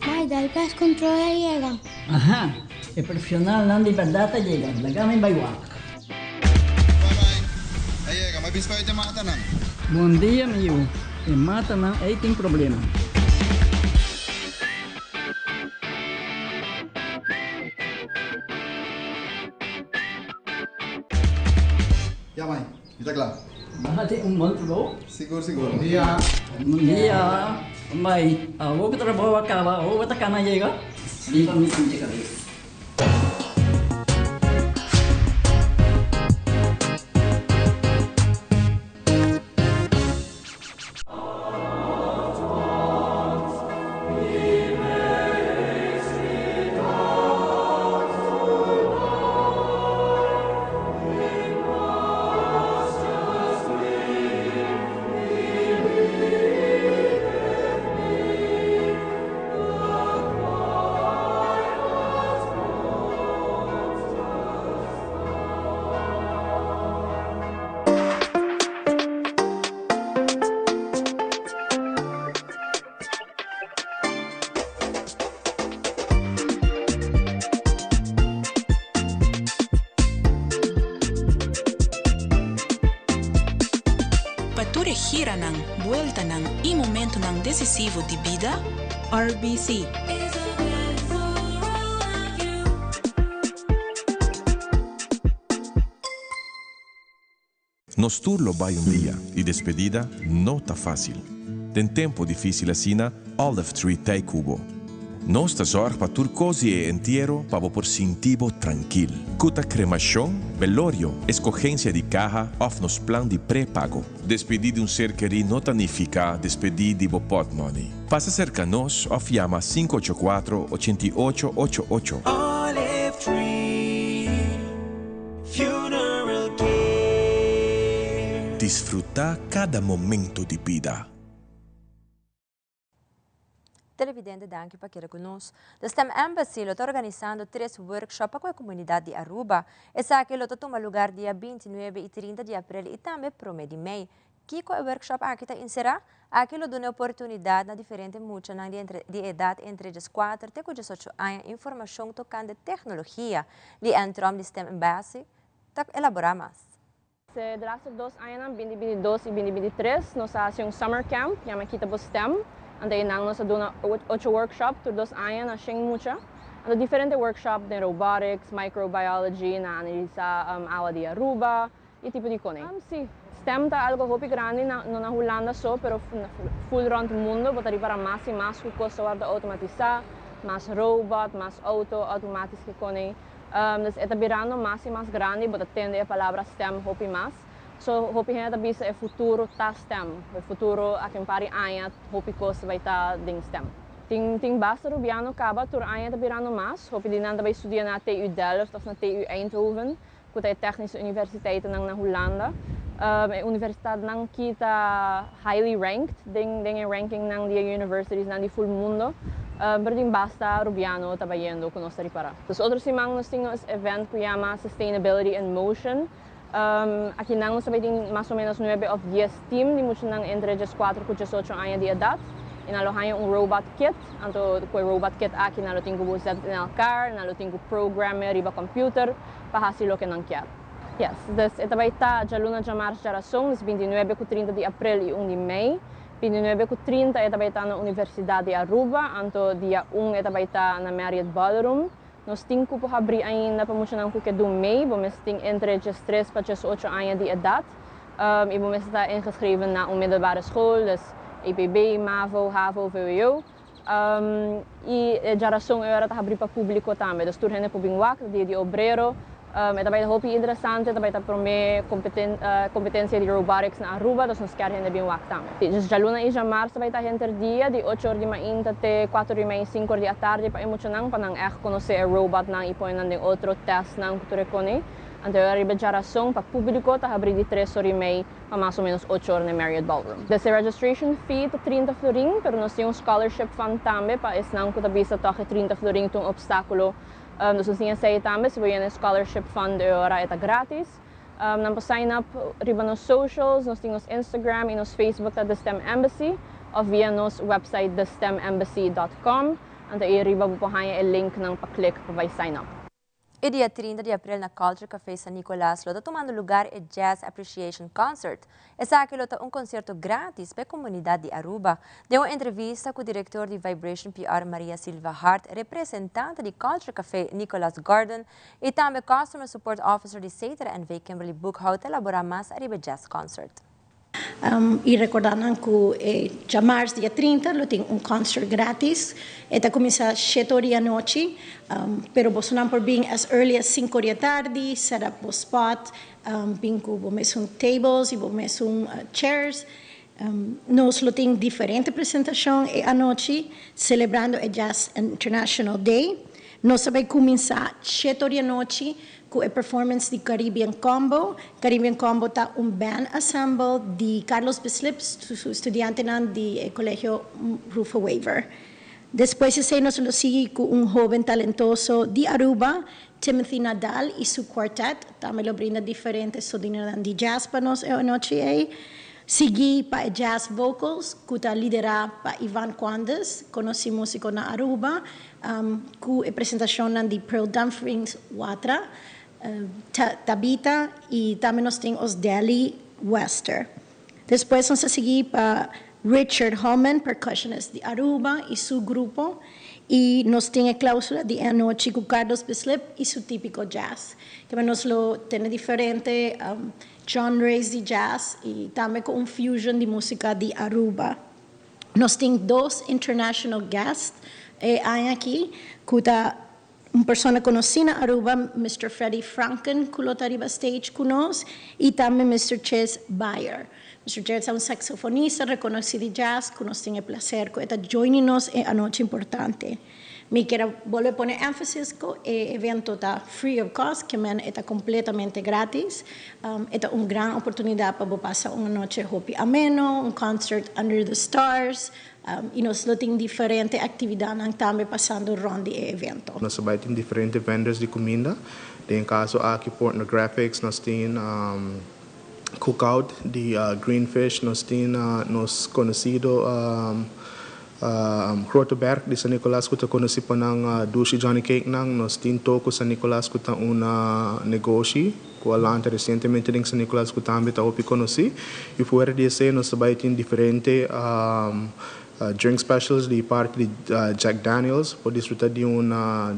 S17: Mai, dal pest control a yega.
S18: Aha, e profesionalnan di berdad a yega. Laga mi bai wak.
S19: Bai bai, a yega. Mi a bisa pa e matanan.
S18: Bon dia, mi yu. E matanan ei tin problema.
S19: Ya, mai. Mi ta kla.
S18: Nan a tin un bon trabou.
S19: Sigur sigur. Bon dia.
S18: Bon dia. Bai, awor ku trabou a kaba, awor bo ta kana yega? Riba mi sinti kabes.
S20: Pa tur e giranan, bueltanan y momentonan decisivo di bida, RBC.
S21: Nos tur lo bai un dia y despedida no ta facil. Den tempo dificil asina, Olive Tree t'ey cu bo. Nos ta zorg pa tur cos di e entiero pa bo por sinti bo trankil. Cu ta cremacion, velorio, escogencia di caha of nos plan di pre-pago. Despedi di un ser keri no ta nifica despedi di bo potmoney. Pasa cerca nos of yama 584 88 88.
S10: Olive Tree Funeral Care.
S21: Disfruta cada momento di bida.
S2: Televidente danki pa keda ku nos. The STEM Embassy lo ta organisando tres workshop pa ku e komunidat di Aruba. Esaki lo ta tuma lugar dia 29 i 30 di aprel i tambe prome di mei. Kiko e workshop aki ta enserá? Aki lo duna e oportunidat na diferente muchanan di entre di edat entre 14 te ku 18 aña informashon tokante teknologia. Lee Ann Tromp di STEM Embassy ta elaborá mas.
S1: E de laatste dos añanan, 2022 y 2023, nos a haci un summer camp, yama Kita Bo STEM. Anto einan nos a duna ocho workshop tur 2 aña na 100 mucha. Anto diferente workshop den robotics, microbiology, na analisa awa di Aruba y tipo di cos. Si, STEM ta algo hopi grandi na, no na Hulanda so, pero full rond mundo, bo ta ripara mas y mas cu cos ta wordo automatisa, mas robot, mas auto automatisch cu cos. Dus e ta birando mas y mas grandi, bo ta tende e palabra STEM hopi mas. So hopi hende ta bisa e futuro ta STEM. E futuro aki un par di aña hopi cos bay ta den STEM. Tin basta Rubiano caba, tur aña ta birando mas. Hopi di nan ta bay studia na TU Delft of na TU Eindhoven, cu ta e technische universiteiten na Hulanda. E universidad nan aki ta highly ranked den e ranking nan di universities nan di full mundo. Pero tin basta Rubiano ta bayendo cu nos ta ripara. Dus otro siman nos tin un event cu yama Sustainability in Motion. Aki nan nos tin mas o menos 9 of 10 team di mucha nan entre 4 y 18 aña di edad. Y nan lo haya un robot kit, anto cu e robot kit aki nan lo tin cu zet in elkaar, nan lo tin cu program riba computer pa haci loke nan kier. Yes, dus e ta bay ta dialuna, diamars, diarason, 29 cu 30 di april y 1 di mei. 29 cu 30 e ta bay ta na Universidad di Aruba, anto dia 1 e ta bay ta na Marriott Ballroom. Nos tin cupo habri ainda pa mucha nan cu kier doen mee, bo mester tin entre 3 pa 18 aña di edad. Y bo mester ta ingeschreven na un middelbare school, dus EPB, MAVO, HAVO, VWO. Y diarason ora ta habri pa publico tambe, dus tur hende por bin wak, dia di obrero. E tambe hopi interesante, tambe ta prome competencia di robotics na Aruba, dus nos kier hende bin wak tambe. Dus dialuna y diamars tambe ta henter dia, di 8 or di mainta te 4 or y mei, 5 or di atardi pa mucha nan, pa nan echt conoce e robot nan y pone nan den otro test nan cu tur cos. Anto riba diarason pa publico ta habri di 3 or y mei pa mas o menos 8 or na Marriott Ballroom. Dus e registration fee ta 30 florin, pero nos tin un scholarship fund tambe pa esnan cu ta bisa toch 30 florin ta un obstaculo. Dus nos tin esey tambe, si bo yena scholarship fund ora ta gratis. Nan por sign up riba nos socials, nos tin Instagram y nos Facebook ta The STEM Embassy, of via nos website thestemembassy.com. Anto ey riba bo por haya e link nan pa click pa bay sign up.
S2: E dia 30 di april na Culture Café San Nicolas, lo ta tumando lugar e Jazz Appreciation Concert. Esaki lo ta un concierto gratis pa e comunidad di Aruba. Den un entrevista cu e director di Vibration PR, Maria Silva Hart, representante di Culture Café, Nicolas Gordon, y tambe Customer Support Officer di Setar NV, Kimberly Boekhout, elabora mas riba Jazz Concert.
S22: Y recorda cu diamars dia 30 lo tin un concert gratis. E ta cuminsa 7 or di anochi, pero bo por bin as early as 5 or di atardi, set up bo spot, bin cu bo mesun tables y bo mesun chairs. Nos lo tin diferente presentacion e anochi, celebrando e Jazz International Day. Nos ta bay cuminsa 7 or di anochi cu e performance di Caribbean Combo. Caribbean Combo ta un band ensemble di Carlos Bislip, su studiante di Colegio Rufo Wever. Despues nos lo sigui cu un hoben talentoso di Aruba, Timothy Nadal y su quartet. Tambe lo brinda diferente sonido di jazz pa nos e anochi ey. Sigui pa jazz vocals, cu ta lidera pa Ivan Quandes, conoci musico na Aruba, cu e presentacion di Pearl Dumfries Watra, Tabita y tambe nos tin Osdeli Wester. Despues nos ta sigui pa Richard Holman, percussionist di Aruba, y su grupo. Y nos tin e clausura di anochi cu Carlos Bislip y su tipico jazz. Cu nos lo tin diferente genres di jazz y tambe cu un fusion di musica di Aruba. Nos tin dos international guests aki, cu ta un persona conoci na Aruba, Mr. Freddie Franken, cu lo ta riba stage cu nos, y tambe Mr. Chase Bayer. Mr. Chase ta un saxofonista reconoci di jazz, cu nos tin e placer cu ta joining nos e anochi importante. Mi kier bolbe pone enfasis cu e evento ta free of cost, kiermen ta completamente gratis. Ta un gran oportunidad pa pasa un anochi hopi ameno, un concert under the stars, y nos tin diferente actividad tambe pasando rond e evento.
S23: Nos ta tin diferente vendors di cuminda. Den caso aki Pornographics, nos tin cookout di Greenfish, nos tin nos conocido. Grote Berg di San Nicolas ku ta konosí pa nan dushi Johnny Cake nan. Nos tin Toko San Nicolas ku ta un negoshi ku a lanta resientemente den San Nicolas ku tambe ta hopi konosí. I fuera di esei nos ta bai tin diferente Drink specials di parti di Jack Daniels. Por disfruta di un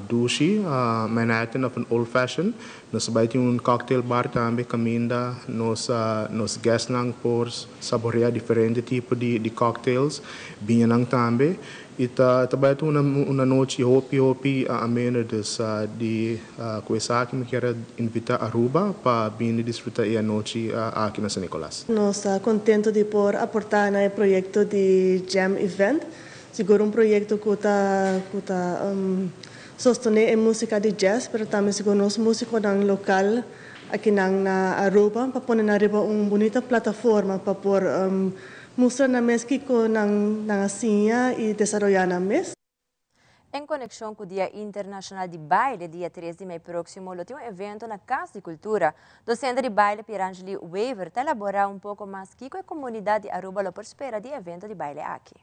S23: dushi Manhattan of un Old Fashion. Nos ta bai tin un cocktail bar tambe caminda nos nos guestnan por saborea diferente tipo di di cocktails, biñanan tambe. Y ta ta bai ta un un anochi hopi hopi ameno dus di cu esaki mi kier a invita Aruba pa bini disfruta e anochi aki na San Nicolas.
S3: Nos ta contento di por aporta na e proyecto di Jam Event. Sigur un proyecto cu ta cu ta sostene e musica di jazz pero tambe sigur nos musiconan local akinan na Aruba pa pone nan riba un bunita plataforma pa por mustra nan mes kico nan nan a siña y desaroya nan mes.
S2: En konekshon ku Dia Internashonal di Baile, dia tres di mei próksimo lo tin un evento na Kas di Kultura. Dosente di baile Pierangely Wever ta elaborá un poko mas kiko e komunidat di Aruba lo por spera di e evento di baile aki.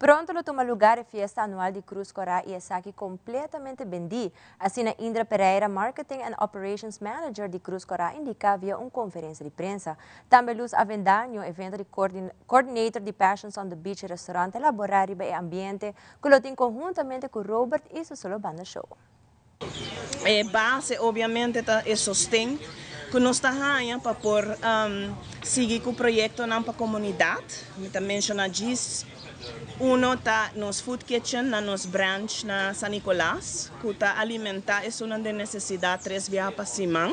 S2: Pronto lo tuma lugar e fiesta anual di Cruz Cora y esaki completamente bendi, asina Indra Pereira, Marketing and Operations Manager di Cruz Cora indica via un conferencia di prensa. Tambe Luz Avendaño, evento di coordinator di Passions on the Beach Restaurant ta elabora riba e ambiente cu lo tin conhuntamente cu Robert y su solo banda show.
S5: E base obviamente ta e sosten ku nos ta haña pa por sigui ku proyektonan pa komunidat. Mi ta menshoná djis uno ta nos food kitchen na nos branch na San Nicolas ku ta alimentá esunnan den nesesidat tres biaha pa siman.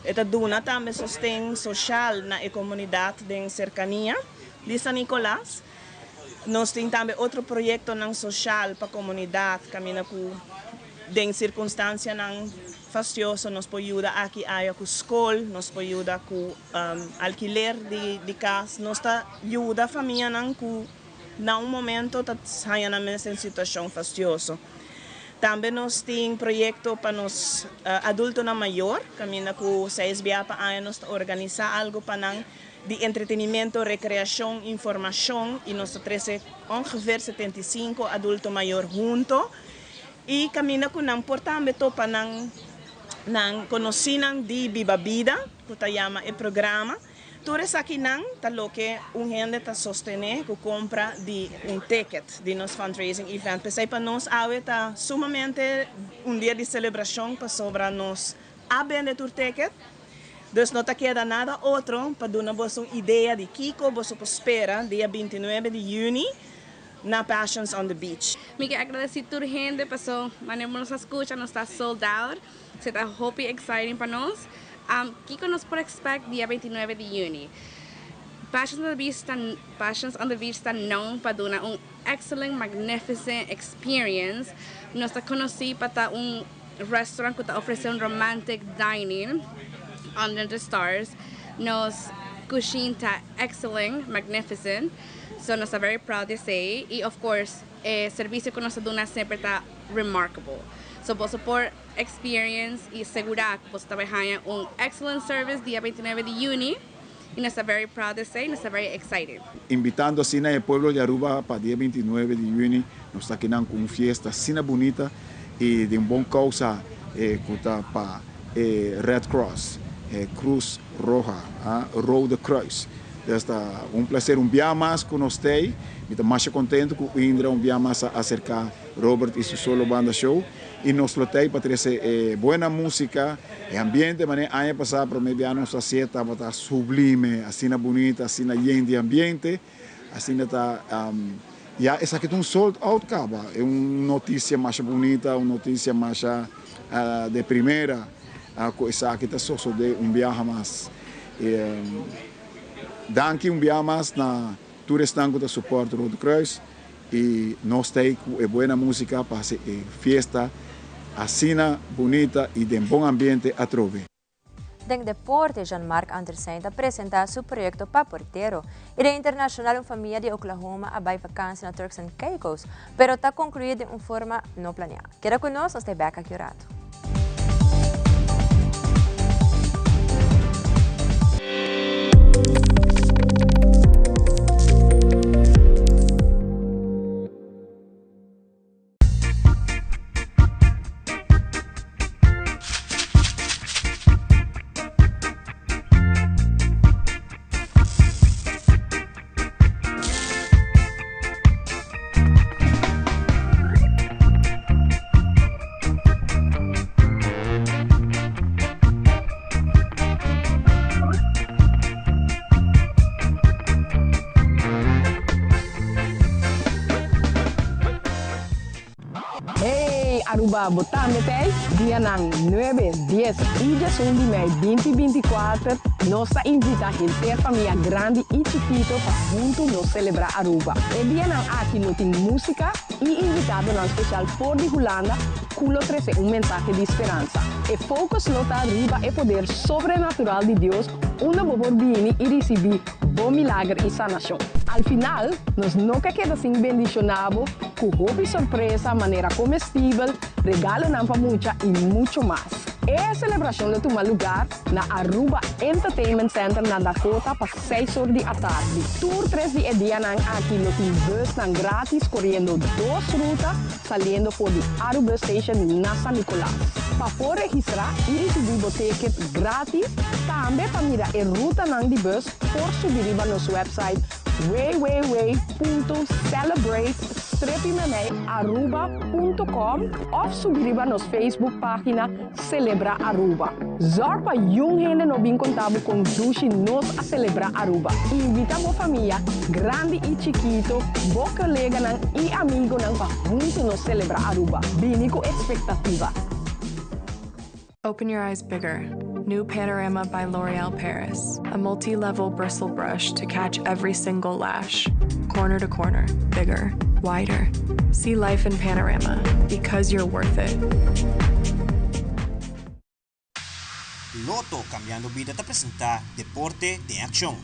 S5: E ta duna tambe sosten soshal na e komunidat den serkania di San Nicolas. Nos tin tambe otro proyektonan soshal pa komunidat kaminda ku den sirkunstansianan fastioso nos por yuda aki aya ku skol, nos por yuda ku alkiler di kas. Nos ta yuda famianan ku na un momento ta haña nan mes den situashon fastioso. Tambe nos tin proyekto pa nos adultonan mayor kaminda ku seis bia pa aña nos ta organisá algu pa nan. Di entretenimento, recreacion, informacion y nos ta trece ongeveer 75 adulto mayor hunto y caminda cu nan por tambe topa nan nan conocinan di Biba Bida cu ta yama e programa. Tur esakinan ta loke un hende ta sostene cu compra di un ticket di nos fundraising event. P'esey pa nos awe ta sumamente un dia di celebracion pasobra nos a bende tur ticket. Dus no ta keda nada otro pa duna boso un idea di kiko boso por spera dia 29 di juni na Passions on the Beach.
S6: Mi ke agradeci tur hende paso manera bo nos a scucha nos ta sold out, se ta hopi exciting pa nos. Kiko nos por expect dia 29 di juni? Passions on the Beach ta Passions on the Beach ta known pa duna un excellent magnificent experience, nos ta conoci pa ta un Restaurant cu ta ofrece un romantic dining under the stars. Nos cushina ta excellent, magnificent, so nos ta very proud di esey y of course e servicio cu nos ta duna semper ta remarkable. So boso por experience y segura cu boso ta bay haya un excellent service dia 29 di juni y nos ta very proud di esey, nos ta very excited.
S24: Invitando asina e pueblo di Aruba pa dia 29 di juni nos ta kinan cu un fiesta asina bunita y di un bon causa cu ta pa e Red Cross, e Cruz Roja, Rode Kruis. Des ta un placer un bia mas cu nos t'ey. Mi ta masha contento cu Indra un bia mas a acerca Robert y su solo banda show y nos lo t'ey pa trece e buena musica, e ambiente manera aña pasa prome bia nos a hacié tabata sublime, asina bunita, asina yen di ambiente, asina ta ya esaki ta un sold out caba, e un noticia masha bunita, un noticia masha de primera cu esaki ta sosode un biaha mas. Danki un biaha mas na tur esnan cu ta support Rode Kruis. Y nos ta ey cu e buena musica pa haci e fiesta asina bunita y den bon ambiente atrobe.
S2: Den deporte, Jean-Marc Andersijn ta presenta su proyecto Pa Portero. Y den internacional un famia di Oklahoma a bay vakantie na Turks and Caicos, pero ta conclui den un forma no planea. Keda cu nos, nos ta bek aki un rato.
S4: Aruba bo tambe t'ei? Dianan nuebe, dies i diesun di mei binti 24 nos ta invita henter famia grandi i chikito pa huntu nos celebra Aruba. E dianan aki lo tin musica i invitadonan special for di Hulanda cu lo trece un mensahe di speransa. E focus lo ta riba e poder sobrenatural di Dios unda bo por bini i ricibi bo milager i sanacion. Al final, nos no ke keda sin bendiciona bo cu hopi sorpresa manera comestibel, regalonan pa mucha y mucho mas. E celebracion lo tuma lugar na Aruba Entertainment Center na Dakota pa seis or di atardi. Tur tres di e dianan aki lo tin busnan gratis coriendo dos ruta saliendo for di Arubus Station na San Nicolas. Pa por registra y ricibi bo ticket gratis, tambe pa mira e rutanan di bus por subi riba nos website www.celebrate-aruba.com of subi riba nos Facebook pagina Celebra Aruba. Zorg pa niun hende no bin conta bo con dushi nos a celebra Aruba. Invita bo famia, grandi y chikito, bo coleganan y amigonan pa hunto nos celebra Aruba. Bini cu expectativa.
S8: Open your eyes bigger. New Panorama by L'Oreal Paris. A multi level bristle brush to catch every single lash. Corner to corner, bigger, wider. See life in panorama because you're worth it.
S9: Lotto Cambiando Bida ta presenta Deporte den Accion.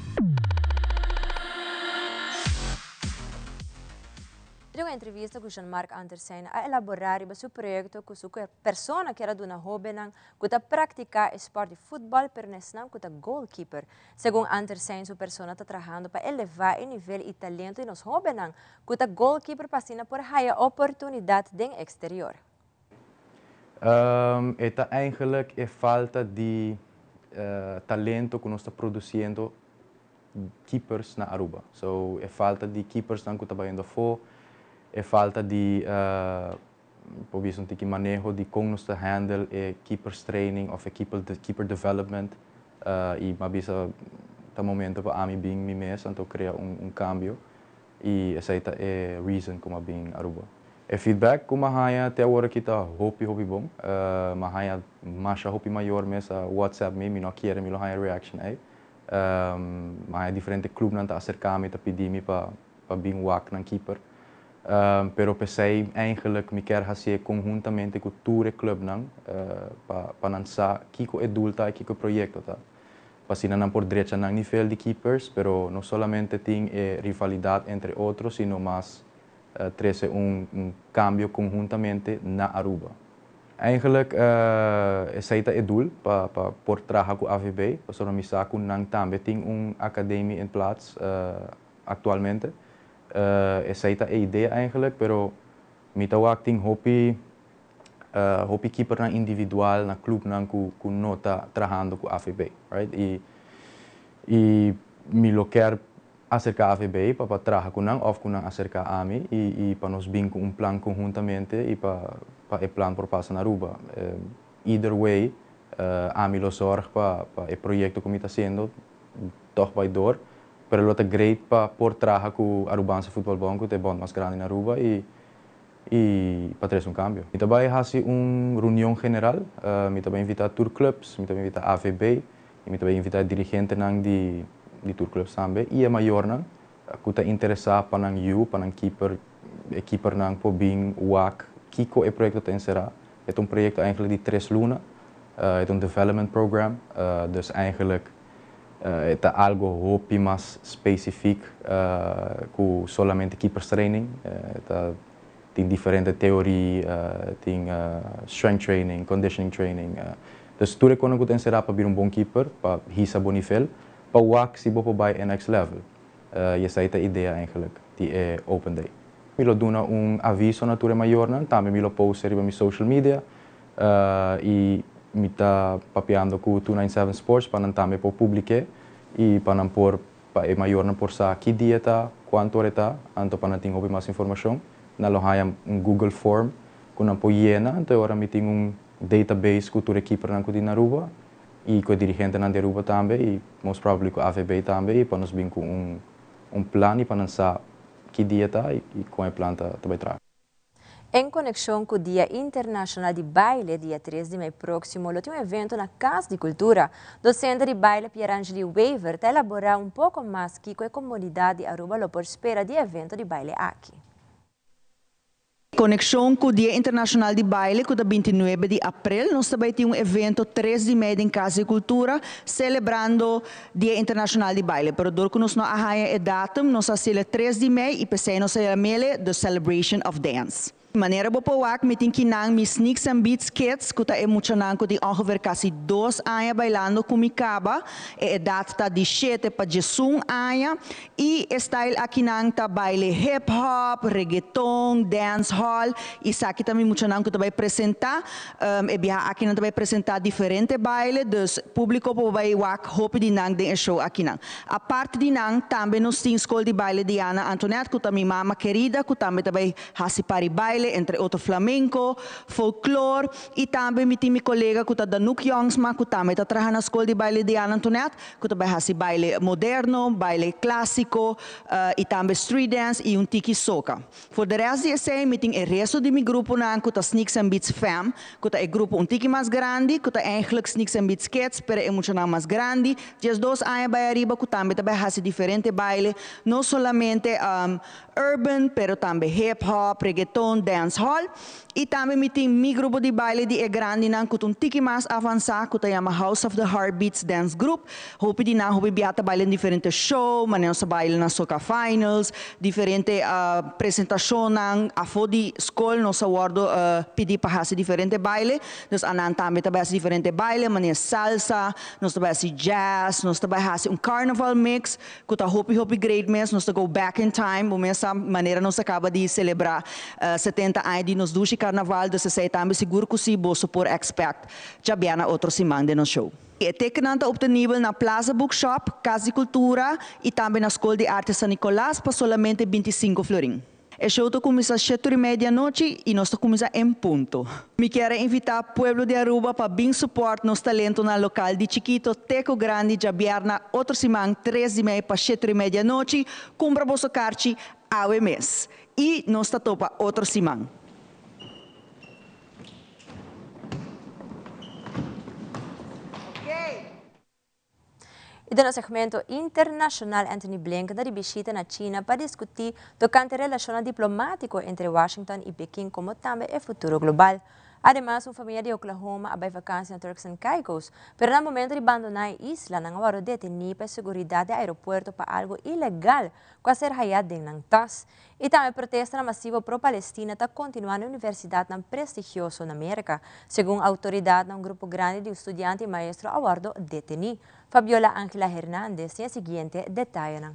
S2: Den un entrevista cu Jean-Marc Andersen a elabora riba su proyecto cu su persona kier a duna hobennan cu ta practica e sport di futbol pero nesnan cu ta goalkeeper. Segun Andersen su persona ta trahando pa eleva e nivel y talento di nos hobennan cu ta goalkeeper pa asina por haya oportunidad den exterior.
S11: E ta eigenlijk e falta di talento cu nos ta produciendo keepers na Aruba. So e falta di keepersnan cu ta bayendo afo, e falta di por bisa un tiki maneho di con nos ta handle e keepers training of e keeper development y m'a bisa ta momento pa ami bin mi mes anto crea un cambio y esey ta e reason cu m'a bin Aruba. E feedback cu m'a haya te awor aki ta hopi hopi bon. M'a haya masha hopi mayor mes a WhatsApp mi, mi no a kere mi lo haya reaction ey. M'a haya diferente clubnan ta acerca mi ta pidi mi pa pa bin wak nan keeper. Pero p'esey eigenlijk mi kier haci'e conhuntamente cu tur e clubnan pa pa nan sa kico e doel ta y kico e proyecto ta. Pa asina nan por drecha nan nivel di keepers, pero no solamente tin e rivalidad entre otro sino mas trece un cambio conhuntamente na Aruba. Eigenlijk esey ta e doel pa pa por traha cu AVB, pasobra mi sa cu nan tambe tin un academie in plaats actualmente. Esey ta e idea eigenlijk, pero mi ta wak tin hopi hopi keepernan individual na clubnan cu cu no ta trahando cu AVB, right? Y y mi lo kier acerca AVB pa pa traha cu nan of cu nan acerca ami y y pa nos bin cu un plan conhuntamente y pa pa e plan por pasa na Aruba. Either way ami lo zorg pa pa e proyecto cu mi ta haciendo toch bay door, pero lo ta great pa por traha cu Arubaanse Voetbalbond cu ta e bond mas grandi na Aruba y y pa trece un cambio. Mi ta bay haci un reunion general, mi ta bay invita tur clubs, mi ta bay invita AVB y mi ta bay invita e dirigentenan di di tur clubs tambe y e mayornan cu ta interesa pa nan yu, pa nan keeper, e keepernan por bin wak kico e proyecto ta encera. E ta un proyecto eigenlijk di tres luna, e ta un development program, dus eigenlijk e ta algo hopi mas specifiek cu solamente keepers training. E ta tin diferente theorie, tin strength training, conditioning training. Dus tur e cosnan cu ta encera pa bira un bon keeper, pa hisa bo nivel, pa wak si bo por bay e next level. Y esey ta e idea eigenlijk di e open day. Mi lo duna un aviso na tur e mayornan, tambe mi lo post riba mi social media y mi ta papiando cu 297 Sports pa nan tambe por publike y pa nan por, pa e mayornan por sa ki dia ta, cuanto ora e ta, anto pa nan tin hopi mas informacion. Nan lo haya un Google form cu nan por yena, anto e ora mi tin un database cu tur e keepernan cu tin na Aruba y cu e dirigentenan di Aruba tambe y most probably cu AVB tambe y pa nos bin cu un un plan y pa nan sa ki dia ta y con e plan ta ta bay traha.
S2: En conexion cu Dia Internacional di Baile, dia tres di mei proximo, lo tin un evento na Cas di Cultura. Docente di baile Pierangely Wever ta elabora un poco mas kico e comunidad di Aruba lo por spera di e evento di baile aki.
S7: Conexion cu Dia Internacional di Baile cu ta bintinuebe di april, nos ta bay tin un evento tres di mei den Cas di Cultura celebrando Dia Internacional di Baile. Pero dor cu nos no a haya e datum, nos a haci'le tres di mei y p'esey nos a yam'ele The Celebration of Dance. Manera bo por wak, mi tin kinan mi Sneaks and Beats Kids, cu ta e muchanan cu tin ongeveer casi dos aña bailando cu mi caba. E edad ta di shete pa diesun aña y e style akinan ta baile hip hop, reggaeton, dance hall y esaki ta mi muchanan cu ta bay presenta. E biaha aki nan ta bay presenta diferente baile, dus publico por bay wak hopi di nan den e show akinan. Aparte di nan, tambe nos tin School di Baile Diana Antoinette cu ta mi mama kerida cu tambe ta bay Hasi pari baile, entre otro flamenco, folklor y tambe mi tin mi colega cu ta Danouk Jongsma cu tambe ta traha na School di Baile Diana Antoinette cu ta bay hasi baile moderno, baile clasico y tambe street dance y un tiki soca. For de rest di esey mi tin e resto di mi gruponan cu ta Sneaks and Beats Fam cu ta e grupo un tiki mas grandi cu ta eigenlijk Sneaks and Beats Kids pero e muchanan mas grandi, diesdos aña bay ariba cu tambe ta bay hasi diferente baile, no solamente Urban, pero tambe hip hop, reggaeton, dance hall. Y tambe mi tin mi grupo di baile di e grandinan cu ta un tiki mas avansa cu ta yama House of the Heartbeats Dance Group. Hopi di nan hopi bia ta baila den diferente show, manera nos ta baila na Soca Finals, diferente presentacionnan afo di scol nos a wordo pidi pa haci diferente baile. Dus anan tambe ta bai haci diferente baile manera salsa, nos ta bai haci jazz, nos ta bai haci un carnival mix. Cu ta hopi hopi great mes, nos ta go back in time, bo mes sa manera nos a caba di celebra 70 aña di nos dushi carnaval, dus esey tambe sigur cu si boso por expect djabiana otro siman den nos show. E tekennan ta obtenibel na Plaza Bookshop, Cas di Cultura y tambe na Scol di Arte San Nicolas pa solamente 25 florin. E show ta cuminsa shetur y media anochi y nos ta cuminsa en punto. Mi kier a invita pueblo di Aruba pa bin support nos talentonan local di chikito te cu grandi djabierna otro siman tres di mei pa shetur y media anochi. Cumpra boso carchi awe mes y nos ta topa otro siman.
S2: I den nos segmento internashonal Antony Blinken ta di bishita na China pa diskutí tokante relashonnan diplomátiko entre Washington i Pekin komo tambe e futuro global. Ademas un famia di Oklahoma a bai vakansi na Turks and Caicos, pero na momento di bandoná e isla nan a wòrdu detení pa e seguridat di aeropuerto pa algu ilegal ku a ser hayá den nan tas. I tambe protestanan masivo pro-Palestina ta kontinuá na universidatnan prestigioso na Merka. Segun outoridatnan un grupo grandi di studiante i maestro a wòrdu detení. Fabiola Angela Hernandez tin e siguiente detayenan.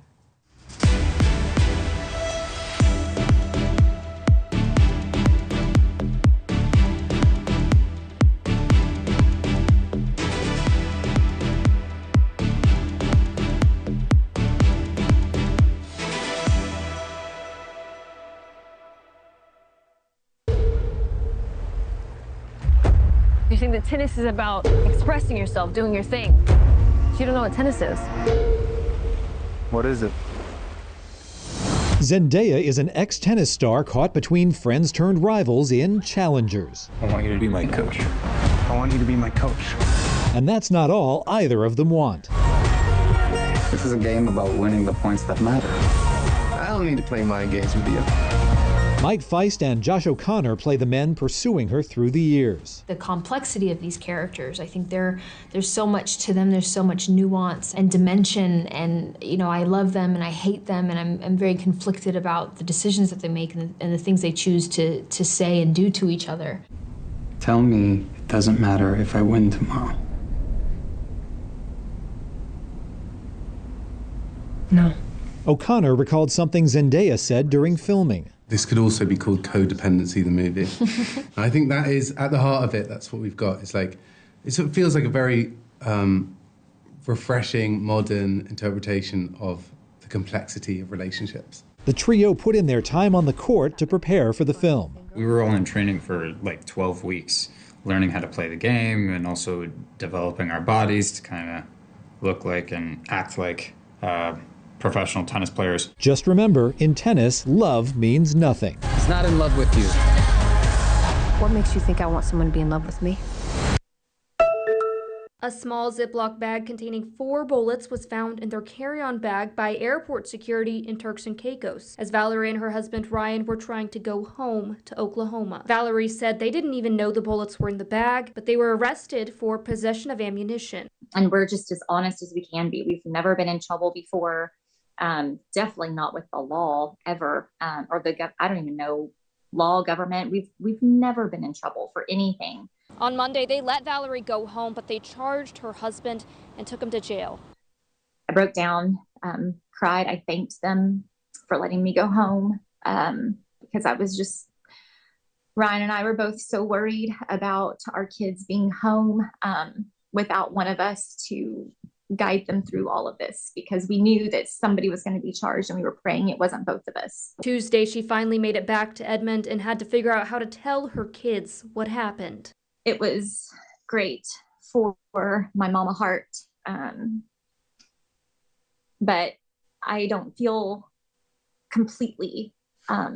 S12: You think that tennis is about expressing yourself, doing your thing. You don't know what tennis is.
S13: What is it?
S14: Zendaya is an ex tennis star caught between friends turned rivals in Challengers.
S13: I want you to be my coach. I want you to be my coach.
S14: And that's not all either of them want.
S13: This is a game about winning the points that matter. I don't need to play mind games with you.
S14: Mike Faist and Josh O'Connor play the men pursuing her through the years.
S25: The complexity of these characters, I think there's so much to them, there's so much nuance and dimension, and you know, I love them and I hate them, and I'm, I'm very conflicted about the decisions that they make and the, and the things they choose to, to say and do to each other.
S13: Tell me it doesn't matter if I win tomorrow.
S25: No.
S14: O'Connor recalled something Zendaya said during filming.
S26: This could also be called codependency, the movie. I think that is, at the heart of it, that's what we've got. It's like, it sort of feels like a very um, refreshing, modern interpretation of the complexity of relationships.
S14: The trio put in their time on the court to prepare for the film.
S27: We were all in training for like 12 weeks, learning how to play the game and also developing our bodies to kind of look like and act like uh, professional tennis players.
S14: Just remember, in tennis, love means nothing.
S13: He's not in love with you.
S10: What makes you think I want someone to be in love with me?
S15: A small Ziploc bag containing four bullets was found in their carry on bag by airport security in Turks and Caicos as Valerie and her husband Ryan were trying to go home to Oklahoma. Valerie said they didn't even know the bullets were in the bag, but they were arrested for possession of ammunition.
S16: And we're just as honest as we can be. We've never been in trouble before. Definitely not with the law ever, or the I don't even know law government. We've we've never been in trouble for anything.
S15: On Monday, they let Valerie go home, but they charged her husband and took him to jail.
S16: I broke down, cried. I thanked them for letting me go home because I was just Ryan and I were both so worried about our kids being home without one of us to guide them through all of this because we knew that somebody was going to be charged and we were praying it wasn't both of us.
S15: Tuesday, she finally made it back to Edmond and had to figure out how to tell her kids what happened.
S16: It was great for my mama heart. But I don't feel completely I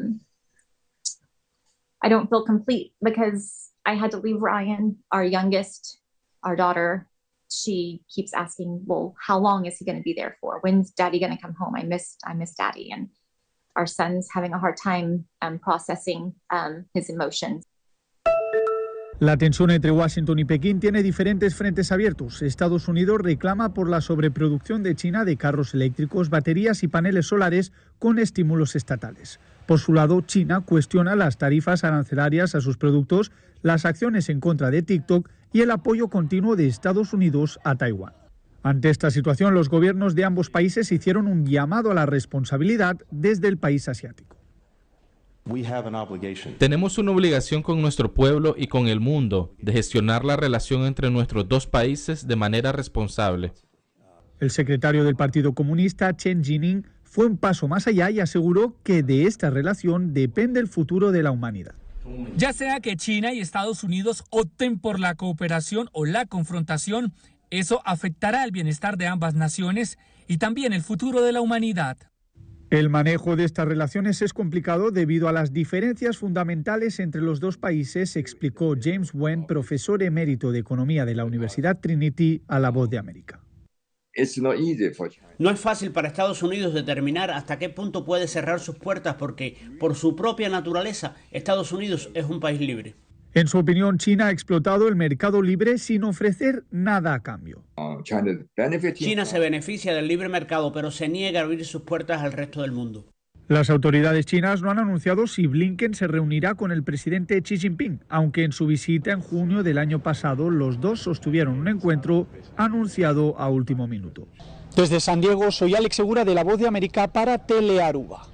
S16: don't feel complete because I had to leave Ryan, our youngest, our daughter. She keeps asking, well, how long is he going to be there for? When's daddy going to come home? I miss, I miss daddy. And our son's having a hard time processing his emotions.
S17: La tensión entre Washington y Pekín tiene diferentes frentes abiertos. Estados Unidos reclama por la sobreproducción de China de carros eléctricos, baterías y paneles solares con estímulos estatales. Por su lado, China cuestiona las tarifas arancelarias a sus productos, las acciones en contra de TikTok y el apoyo continuo de Estados Unidos a Taiwán. Ante esta situación, los gobiernos de ambos países hicieron un llamado a la responsabilidad desde el país asiático.
S18: Tenemos una obligación con nuestro pueblo y con el mundo de gestionar la relación entre nuestros dos países de manera responsable.
S17: El secretario del Partido Comunista, Chen Jining, fue un paso más allá y aseguró que de esta relación depende el futuro de la humanidad.
S19: Ya sea que China y Estados Unidos opten por la cooperación o la confrontación, eso afectará al bienestar de ambas naciones y también el futuro de la humanidad.
S17: El manejo de estas relaciones es complicado debido a las diferencias fundamentales entre los dos países, explicó James Wen, profesor emérito de Economía de la Universidad Trinity, a La Voz de América.
S20: No es fácil para Estados Unidos determinar hasta qué punto puede cerrar sus puertas porque, por su propia naturaleza, Estados Unidos es un país libre.
S17: En su opinión, China ha explotado el mercado libre sin ofrecer nada a cambio.
S20: China se beneficia del libre mercado, pero se niega a abrir sus puertas al resto del mundo.
S17: Las autoridades chinas no han anunciado si Blinken se reunirá con el presidente Xi Jinping, aunque en su visita en junio del año pasado los dos sostuvieron un encuentro anunciado a último minuto. Desde San Diego, soy Alex Segura de La Voz de América para Telearuba.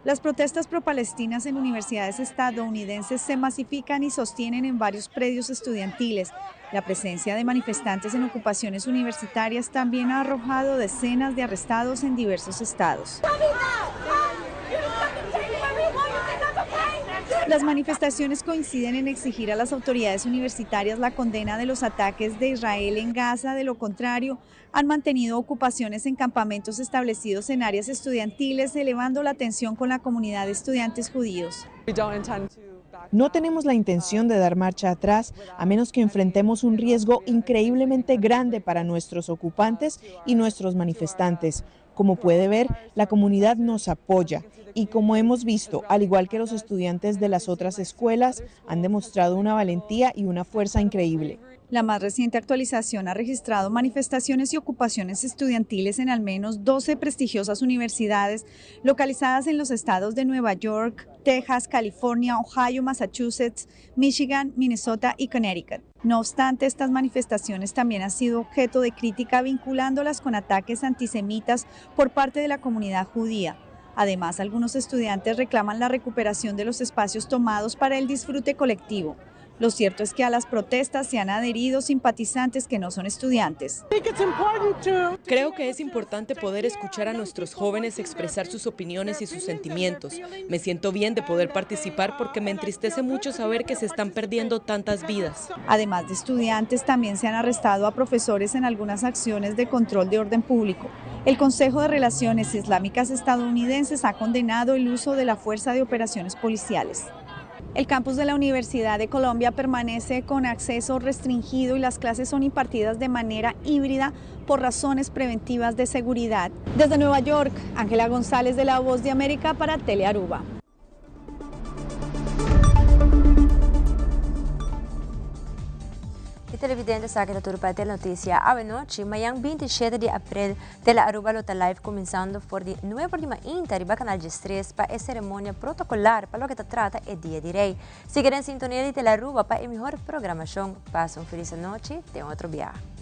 S28: Las protestas pro-palestinas en universidades estadounidenses se masifican y sostienen en varios predios estudiantiles. La presencia de manifestantes en ocupaciones universitarias también ha arrojado decenas de arrestados en diversos estados. Las manifestaciones coinciden en exigir a las autoridades universitarias la condena de los ataques de Israel en Gaza. De lo contrario, han mantenido ocupaciones en campamentos establecidos en áreas estudiantiles, elevando la tensión con la comunidad de estudiantes judíos.
S29: No tenemos la intención de dar marcha atrás a menos que enfrentemos un riesgo increíblemente grande para nuestros ocupantes y nuestros manifestantes. Como puede ver, la comunidad nos apoya y como hemos visto, al igual que los estudiantes de las otras escuelas, han demostrado una valentía y una fuerza increíble.
S28: La más reciente actualización ha registrado manifestaciones y ocupaciones estudiantiles en al menos 12 prestigiosas universidades localizadas en los estados de Nueva York, Texas, California, Ohio, Massachusetts, Michigan, Minnesota y Connecticut. No obstante, estas manifestaciones también han sido objeto de crítica vinculándolas con ataques antisemitas por parte de la comunidad judía. Además, algunos estudiantes reclaman la recuperación de los espacios tomados para el disfrute colectivo. Lo cierto es que a las protestas se han adherido simpatizantes que no son estudiantes.
S30: Creo que es importante poder escuchar a nuestros jóvenes expresar sus opiniones y sus sentimientos. Me siento bien de poder participar porque me entristece mucho saber que se están perdiendo tantas vidas.
S28: Además de estudiantes, también se han arrestado a profesores en algunas acciones de control de orden público. El Consejo de Relaciones Islámicas Estadounidenses ha condenado el uso de la fuerza de operaciones policiales. El campus de la Universidad de Colombia permanece con acceso restringido y las clases son impartidas de manera híbrida por razones preventivas de seguridad. Desde Nueva York, Ángela González de La Voz de América para Telearuba.
S2: E televidente sa cu ta tur pa Telenoticia awe nochi, mañan 27 di april, Tele Aruba lo ta live cuminsando for di nuebe or di mainta riba Canal 13 pa e ceremonia protocolar pa loke ta trata e Dia di Rey. Sigui den sintonia di Tele Aruba pa e mihor programacion. Pasa un feliz anochi, te otro biaha.